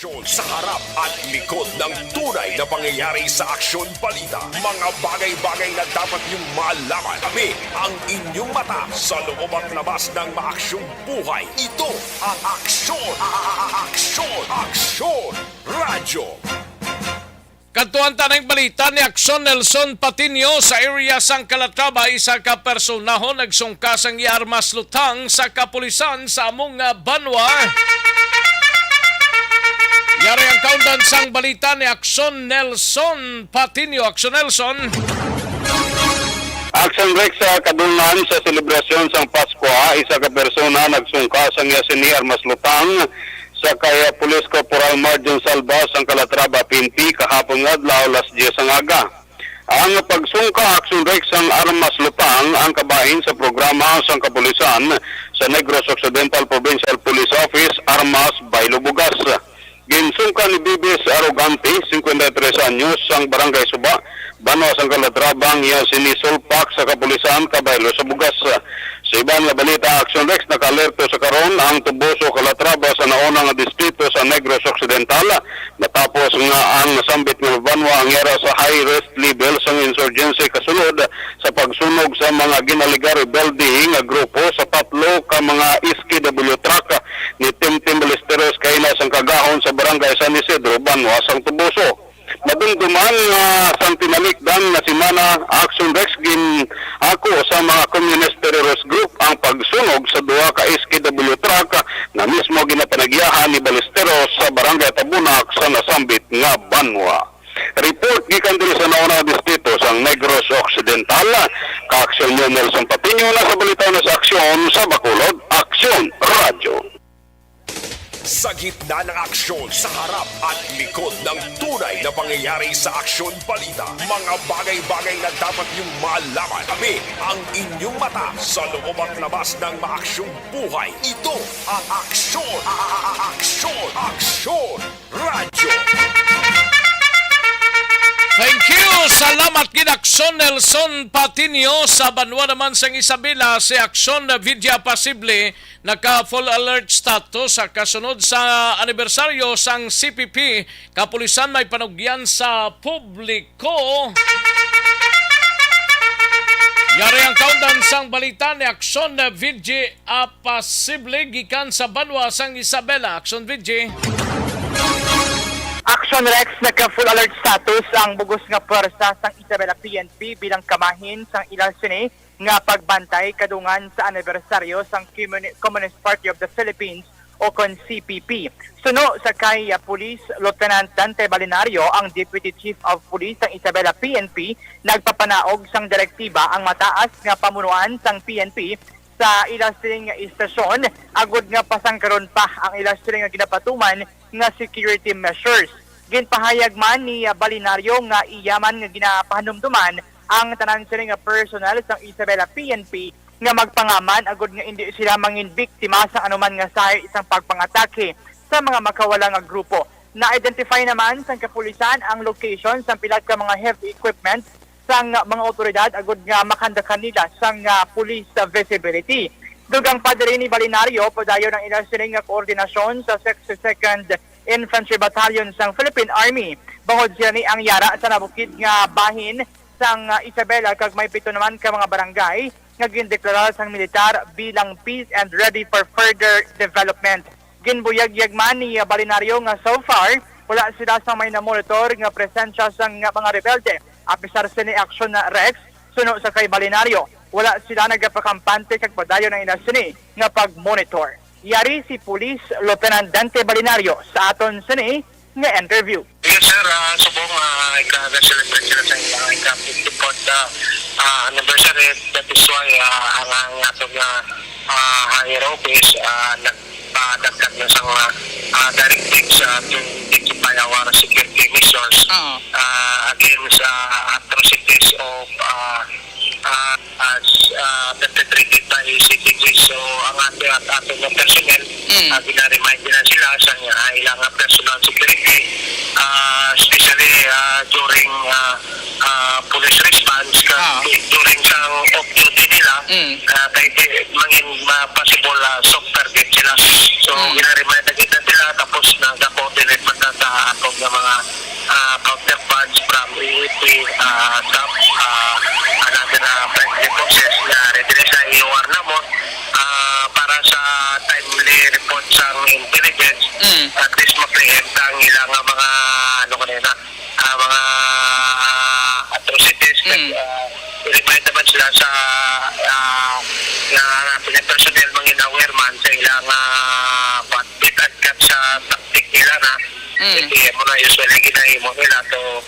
Sa harap at likod ng tunay na pangyayari sa Aksyon Balita, mga bagay-bagay na dapat niyong malaman. Kami ang inyong mata sa loob at labas ng maaksyong buhay. Ito ang Aksyon, Aksyon, Aksyon Radyo. Kadtuan ta ning balita ni Aksyon Nelson Patiño. Sa area sang Calatrava, isa ka personaho nagsungka sang iya armas lutang sa kapulisan sa among, ah, banwa. Yari ang kaundan sang balita ni Aksyon Nelson Patiño. Aksyon Nelson. Action Rex, sa kadungan sa selebrasyon sang Paskwa, isa ka persona nagsungka sang iya sini armas lutang sa kay Police Corporal Marjon Salva sang Calatrava P N P kahapon nga adlaw, alas diyes ang aga. Ang pagsungka, Action Rex, sang armas lutang ang kabahin sa programa sang kapulisan sa Negros Occidental Provincial Police Office, Armas Baylo Bugas. Ginsungka ni Bibis Arrogante, cincuenta y tres anyos, sang Barangay Suba, banwa sang Calatrava, ang iya sini sulpak sa kapulisan kabaylo sa Bugas. Sa iban nga balita, Action Rex, nakaalerto sa karon ang Tubuso, Calatrava, sa nauna nga distrito sa Negros Occidental, matapos nga ang nasambit nga banwa ang yara sa high risk level sang insurgency kasunod sa pagsunog sa mga ginalega rebelde nga grupo sa tatlo ka mga S K W truck ni Tim Tim Ballesteros kaina sang Kagahon sa Barangay San Isidro, banwa sang Tubuso. Madumduman nga sang tinalikdan nga semana, Action Rex, gin-ako sa mga Communist Terrorist Group ang pagsunog sa duha ka S K W truck nga mismo ginapanagyahan ni Ballesteros sa Barangay Tabunak sa nasambit nga banwa. Report gikan diri sa nauna nga distrito sang Negros Occidental, ka-aksyon niyo Nelson Patiño, nasa balita na sa aksyon sa Bacolod, Aksyon Radyo. Sa gitna ng aksyon, sa harap at likod ng tunay na pangyayari sa Aksyon Balita, mga bagay-bagay na dapat niyong malaman. Kami ang inyong mata sa loob at labas ng maaksyong buhay. Ito ang Aksyon, a-, a-, a-, Aksyon, Aksyon Radyo. Thank you. Salamat gid, Aksyon Nelson Patiño. Sa banwa naman sang Isabela, si Aksyon Vidya Pasible naka full alert status sa kasunod sa anibersaryo sang C P P. Kapulisan may panugyan sa publiko. Yari ang kaundan sang balita ni Aksyon Vidya Pasible gikan sa banwa sang Isabela. Aksyon Vidya. Action Rex, nagka full alert status ang bugos nga pwersa sang Isabela P N P bilang kamahin sang ila sini nga pagbantay kadungan sa anibersaryo sang Communi-, Communist Party of the Philippines o kon C P P. Suno sa kay, ah, Police Lieutenant Dante Balinario, ang Deputy Chief of Police sang Isabela P N P, nagpapanaog sang direktiba ang mataas nga pamunuan sang P N P sa ila siling nga istasyon, agud nga pasangkaron pa ang ila siling nga ginapatuman nga security measures. Ginpahayag man ni, ah, Balinario nga iya man nga ginapahanumduman ang tanan siling nga personnel sang Isabela P N P nga magpangaman agud nga indi sila mangin biktima sa anuman nga sahi sang pagpangatake sa mga makawala nga grupo. Na-identify naman sang kapulisan ang location sang pila ka mga heavy equipment sang mga otoridad agud nga makanda kanila sang, ah, police visibility. Dugang pa diri ni Balinario, padayon ang ila sining nga koordinasyon sa sixty-second Infantry Battalion sang Philippine Army. Bangod sila ni ang yara sa nabukid nga bahin sang, ah, Isabela, kag may pito naman ka mga barangay nga gindeklara sang militar bilang peace and ready for further development. Ginbuyagyag man ni, ah, Balinario nga so far, wala sila sang may namonitor nga presensya sang mga rebelde. Apisar sini, Action Rex, suno sa kay Balinario, wala sila nagapakampante kag padayon ang ila sini nga pag-monitor. Yari si Police Lieutenant Dante Balinario sa aton sini nga interview. Yes, sir. Ah, subong, ah, ika-, nag-celebrate sila sa ilang ika-fifty-fourth, ah, ah, anniversary. That is why, ah, ang, ang ato nga, ah, higher office, ah, nagpadagdag na sa mga, ah, directives, ah, to intensify our security measures, ah, against, ah, atrocities of, ah, ah, as, ah, perpetrated by C T G. So, ang ato at ato nga personnel, ah, gina-remind na sila sa, ah, ilang personal security, ah, especially, ah, during, ah, ah, police response, kag during sa off duty nila, ah, kay di mangin, ah, possible, ah, soft target sila. So, gina-remind na kita sila, tapos nag-coordinate man Ah, atong nga mga, ah, counterparts from A A P, ah, SAP, ah, another, ah, friendly forces nga ready sa E O R namon, ah, para sa timely report sang intelligence, Mm. at least ma-preempt ang ilang nga mga, ano kanina, ah, mga atrocities, kag, Mm. ah, i-remind naman sila sa, ah, nga, nga personnel mangin aware man sa ilang, ah, kwan, bit and cut sa tactic nila na Mm. Kasi amo na usually ginahimo nila to.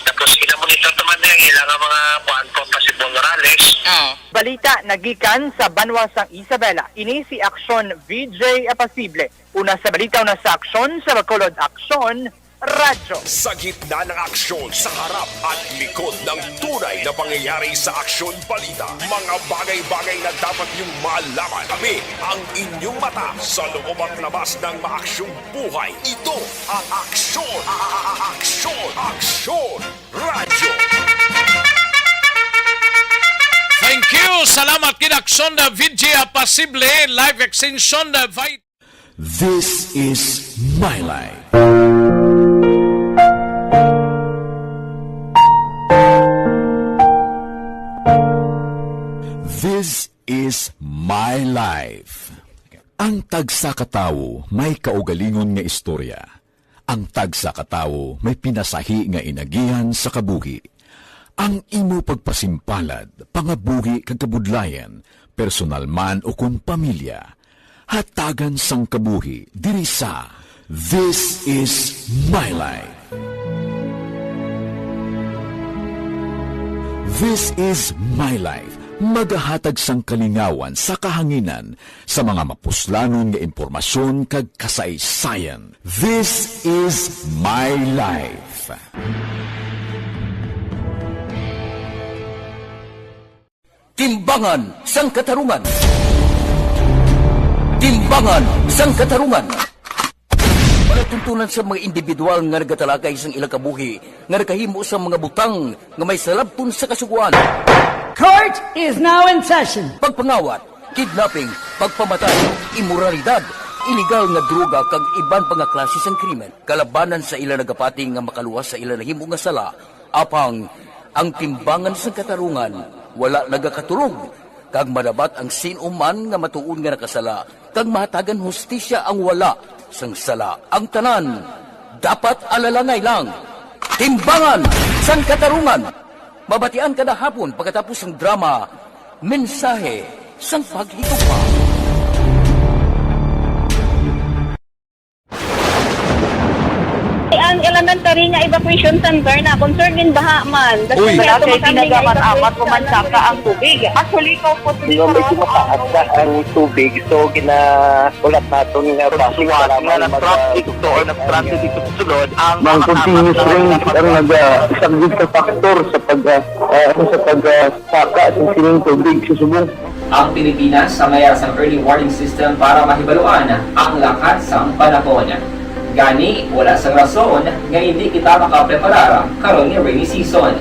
Tapos ginamonitor naman niya ang ilang mga kuan kung possible rallies. Oh. Balita nagikan sa banwa sang Isabela. Ini si Aksyon V J Apasible. Una sa balita, una sa aksyon, sa Bacolod Aksyon, Radyo. Sa gitna ng aksyon, sa harap at likod ng tunay na pangyayari sa Aksyon Balita, mga bagay-bagay na dapat niyong malaman. Tabi ang inyong mata sa loob at labas ng maaksyong buhay. Ito ang Aksyon, a-, a-, a-, Aksyon, Aksyon Radyo. Thank you. Salamat kid Aksyon na V J Apasible, Life Extension na Vit- This is my life. This is my life. Ang tagsa ka tawo may kaugalingon nga istorya. Ang tagsa ka tawo may pinasahi nga inagihan sa kabuhi. Ang imo pagpasimpalad, pangabuhi kag kabudlayan, personal man o kon pamilya, hatagan sang kabuhi diri sa This Is My Life. This Is My Life, magahatag sang kalingawan sa kahanginan sa mga mapuslanon nga impormasyon kag kasaysayan. This Is My Life. Timbangan sang Katarungan. Timbangan sang Katarungan. Palatuntunan sa mga individual nga nagatalakay sang ilang kabuhi nga nakahimo sa mga butang nga may salabton sa Kasugoan. Court is now in session. Pagpangawat, kidnapping, pagpamatay, imoralidad, iligal nga droga kag iban pa nga klase sang krimen kalabanan sa ila nagapati nga makaluwas sa ila nahimo nga sala. Apang ang timbangan sang katarungan wala nagakatulog, kag madabat ang sin-o man nga matuod nga nakasala, kag mahatagan hustisya ang wala sang sala. Ang tanan dapat alalangay lang. Timbangan sang Katarungan, mabatian kada hapon pagkatapos sang drama, Mensahe sang Paghigugma. Ang elementary nga evacuation center na concerned in baha man. Uy. Wala kay pinagamat-amat o mansaka ang tubig. Actually, ikaw po, Di ba, medyo mataas na ang tubig, so ginaulat naton nga basi nga nag-transit to or nag-transit dito sa sulod ang mga continuous rain ang nag-, ah, isang good factor sa pag, ah, ah, sa pag, ah, saka sa sining tubig sa subong. Ang Pilipinas sa mayar sang early warning system para mahibaluan ang lakat sang panahon. Gani, wala sang rason nga hindi kita makapreparar karon nga rainy season.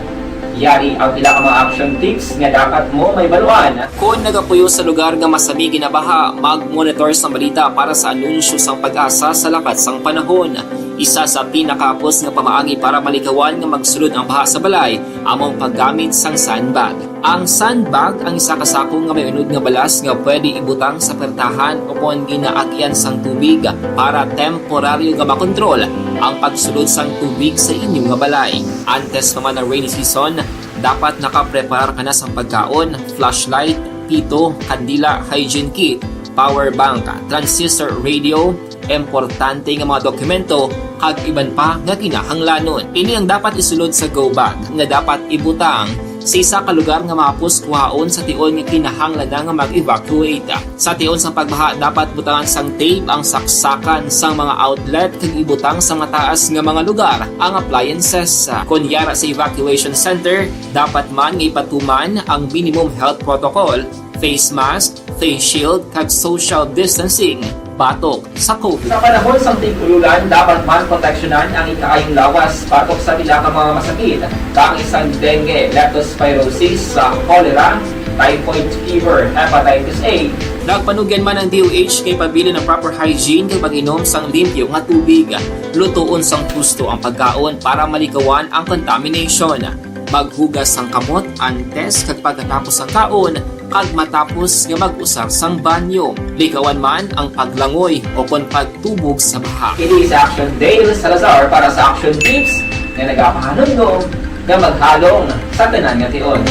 Yari ang pila ka mga action tips nga dapat mo mahibaluan. Kon nagapuyo sa lugar nga masami ginabaha, mag-monitor sang balita para sa anunsyo sang PAGASA sa lakat sang panahon. Isa sa pinakahapos nga pamaagi para malikawan nga magsulod ang baha sa balay amo ang paggamit sang sandbag. Ang sandbag ang isa ka sako nga may unod nga balas nga pwede ibutang sa pertahan o kon ginaagian sang tubig para temporaryo nga makontrol ang pagsulod sang tubig sa inyo nga balay. Antes pa man ang rainy season, dapat nakapreparar ka na sang pagkaon, flashlight, pito, kandila, hygiene kit, power bank, transistor radio, importante nga mga dokumento, kag iban pa nga kinahanglanon. Ini ang dapat isulod sa go bag nga dapat ibutang sa isa ka lugar nga mahapos kuhaon sa tion nga kinahanglan na nga mag-evacuate. Sa tion sang pagbaha, dapat butangan sang tape ang saksakan sang mga outlet kag ibutang sa mataas nga mga lugar ang appliances. Kon yara sa evacuation center, dapat man nga ipatuman ang minimum health protocol, face mask, face shield, kag social distancing batok sa COVID. Sa panahon sang tig-ululan, dapat man proteksyonan ang ikaayong lawas batok sa pila ka mga masakit, kaangay sang dengue, leptospirosis, sa cholera, typhoid fever, hepatitis A. Nagpanugyan man ang D O H kay pabilin ang proper hygiene kag pag-inom sang limpyo nga tubig. Lutoon sang husto ang pagkaon para malikawan ang contamination. Maghugas sang kamot antes kag pagkatapos sang kaon, kag matapos nga mag-usar sang banyo. Likawan man ang paglangoy o kon pagtubog sa baha. Ini si Action Dale Salazar para sa Action Tips nga nagapahanumdom nga maghalong sa tanan nga tion.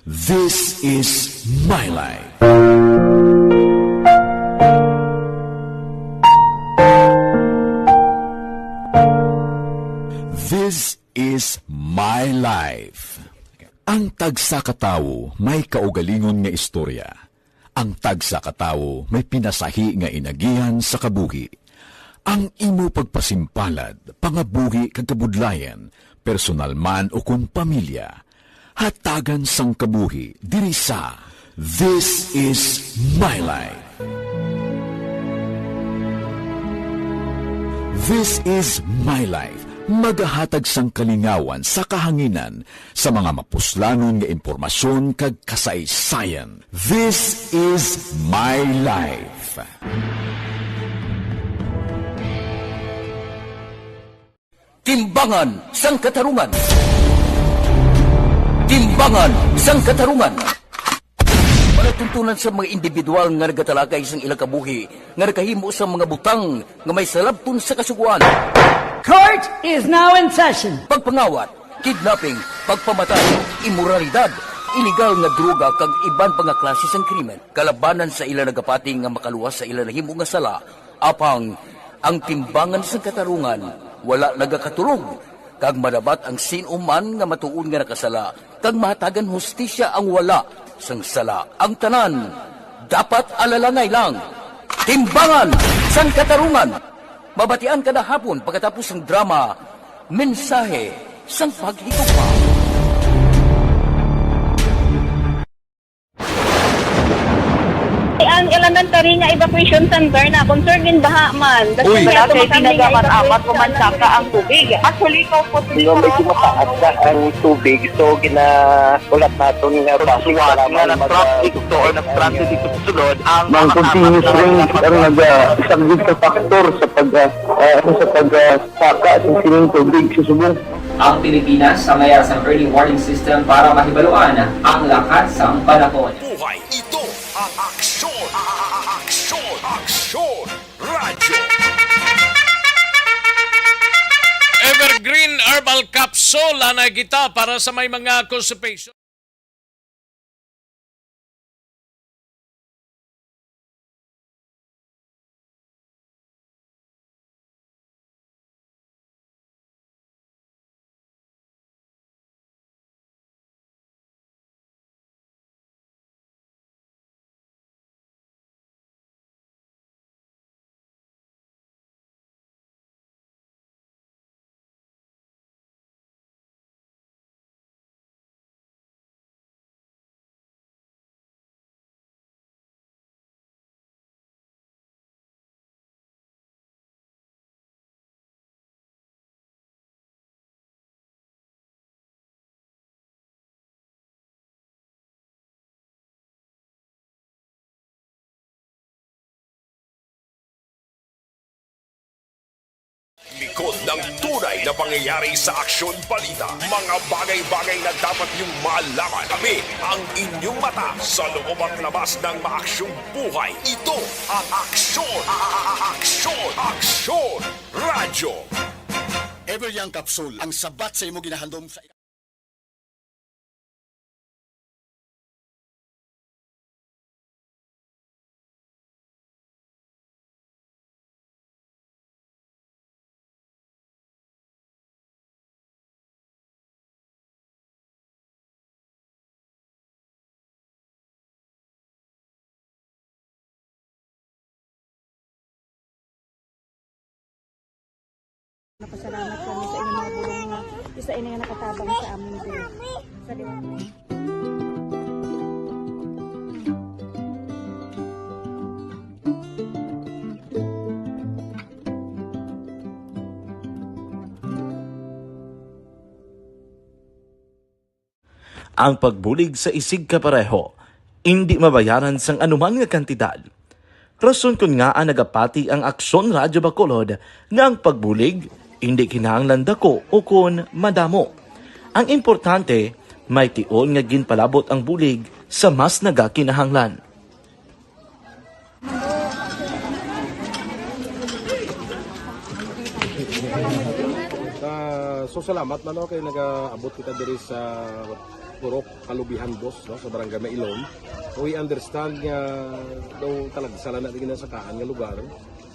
This is my life. This is my life. Ang tagsa ka tawo may kaugalingon nga istorya. Ang tagsa ka tawo may pinasahi nga inagihan sa kabuhi. Ang imo pagpasimpalad, pangabuhi kag kabudlayan, personal man o kon pamilya, hatagan sang kabuhi diri sa This Is My Life. This Is My Life, magahatag sang kalingawan sa kahanginan sa mga mapuslanon nga impormasyon kag kasaysayan. This Is My Life. Timbangan sang Katarungan. Timbangan sang Katarungan. Palatuntunan sa mga individual nga nagatalakay sang ilang kabuhi nga nakahimo sa mga butang nga may salabton sa Kasugoan. Court is now in session. Pagpangawat, kidnapping, pagpamatay, imoralidad, iligal nga droga kag iban pa nga klase sang krimen kalabanan sa ila nagapati nga makaluwas sa ila nahimo nga sala. Apang ang timbangan sang katarungan wala nagakatulog, kag madabat ang sin-o man nga matuod nga nakasala, kag mahatagan hustisya ang wala sang sala. Ang tanan dapat alalangay lang. Timbangan sang Katarungan, mabatian kada hapon pagkatapos sang drama Mensahe sang Paghigugma. Ang elementary nga evacuation center na concerned din baha man. Uy. Wala kay pinagamat-amat o mansaka ang tubig. Actually, ikaw po, di ba, may tumataas na ang tubig, so ginaulat naton nga basi nga nag-traffic to or nag-transit dito sa sulod ang mga continuous rain ang nag-, ah, isang big factor sa pag, ah, ah, sa pag, ah, saka sa sining tubig sa subong. Ang Pilipinas sa mayar sang early warning system para mahibaluan ang lakat sang panahon. Buhay, ito ang aksyon, a-, a-, a-, aksyon, aksyon, radyo. Evergreen Herbal Capsule, anay kita para sa may mga constipation. Likod ng tunay na pangyayari sa Aksyon Balita, mga bagay-bagay na dapat niyong malaman. Kami ang inyong mata sa loob at labas ng maaksyong buhay. Ito ang Aksyon, a-, a-, a-, Aksyon, Aksyon Radyo. Ever Young Capsule, ang sabat sa imo ginahandom sa Napasalamat kami sa inyong mga bulong nga isa ini nga nakatabang sa amin diri. Sa Ang pagbulig sa isigkapareho indi mabayaran sang anuman nga kantidad. Rason kon ngaa nagapati ang Aksyon Radyo Bacolod nga ang pagbulig indi kinahanglan dako ukon madamo. Ang importante, may tion nga ginpalabot ang bulig sa mas nagakinahanglan. Ah, so salamat man, no, kay nagaabot kita diri sa Purok Kalubihan Dos, no, sa Barangay Mailon. We understand nga daw talagsa lang na di ginasakaan nga lugar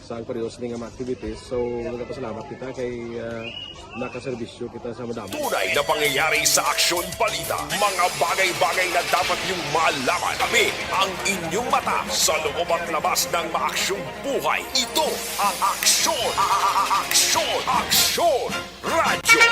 sa ang parehas ni nga mga activities. So nagapasalamat kita kay ah, nakaserbisyo kita sa madamo. Tunay na pangyayari sa Aksyon Balita. Mga bagay-bagay na dapat niyong malaman. Kami ang inyong mata sa loob at labas ng maaksyong buhay. Ito ang Aksyon, a- a- a- Aksyon, Aksyon Radyo.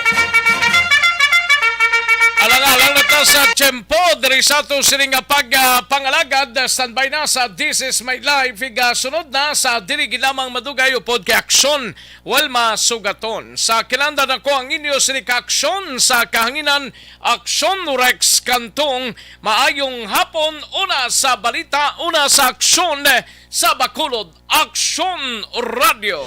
Alang-alang na ta sa tiyempo diri sa ato sini nga pag ah, pangalagad. Standby na sa This Is My Life. Igasunod na sa dili gid lamang madugay upod kay Aksyon Wilma Sugaton. Sa kinandad ako ang inyo sini ka Aksyon sa kahanginan, Aksyon Rex Cantong. Maayong hapon, una sa balita, una sa aksyon sa Bacolod, Aksyon Radyo.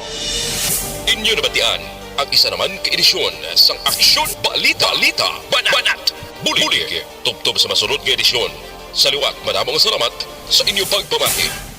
Inyo nabatian ang isa naman ka edisyon sang Aksyon Balita, Balita, Banat, Banat, Bulig. Tubtob sa masunod nga edisyon. Sa liwat, madamo nga salamat sa inyo pagpamati.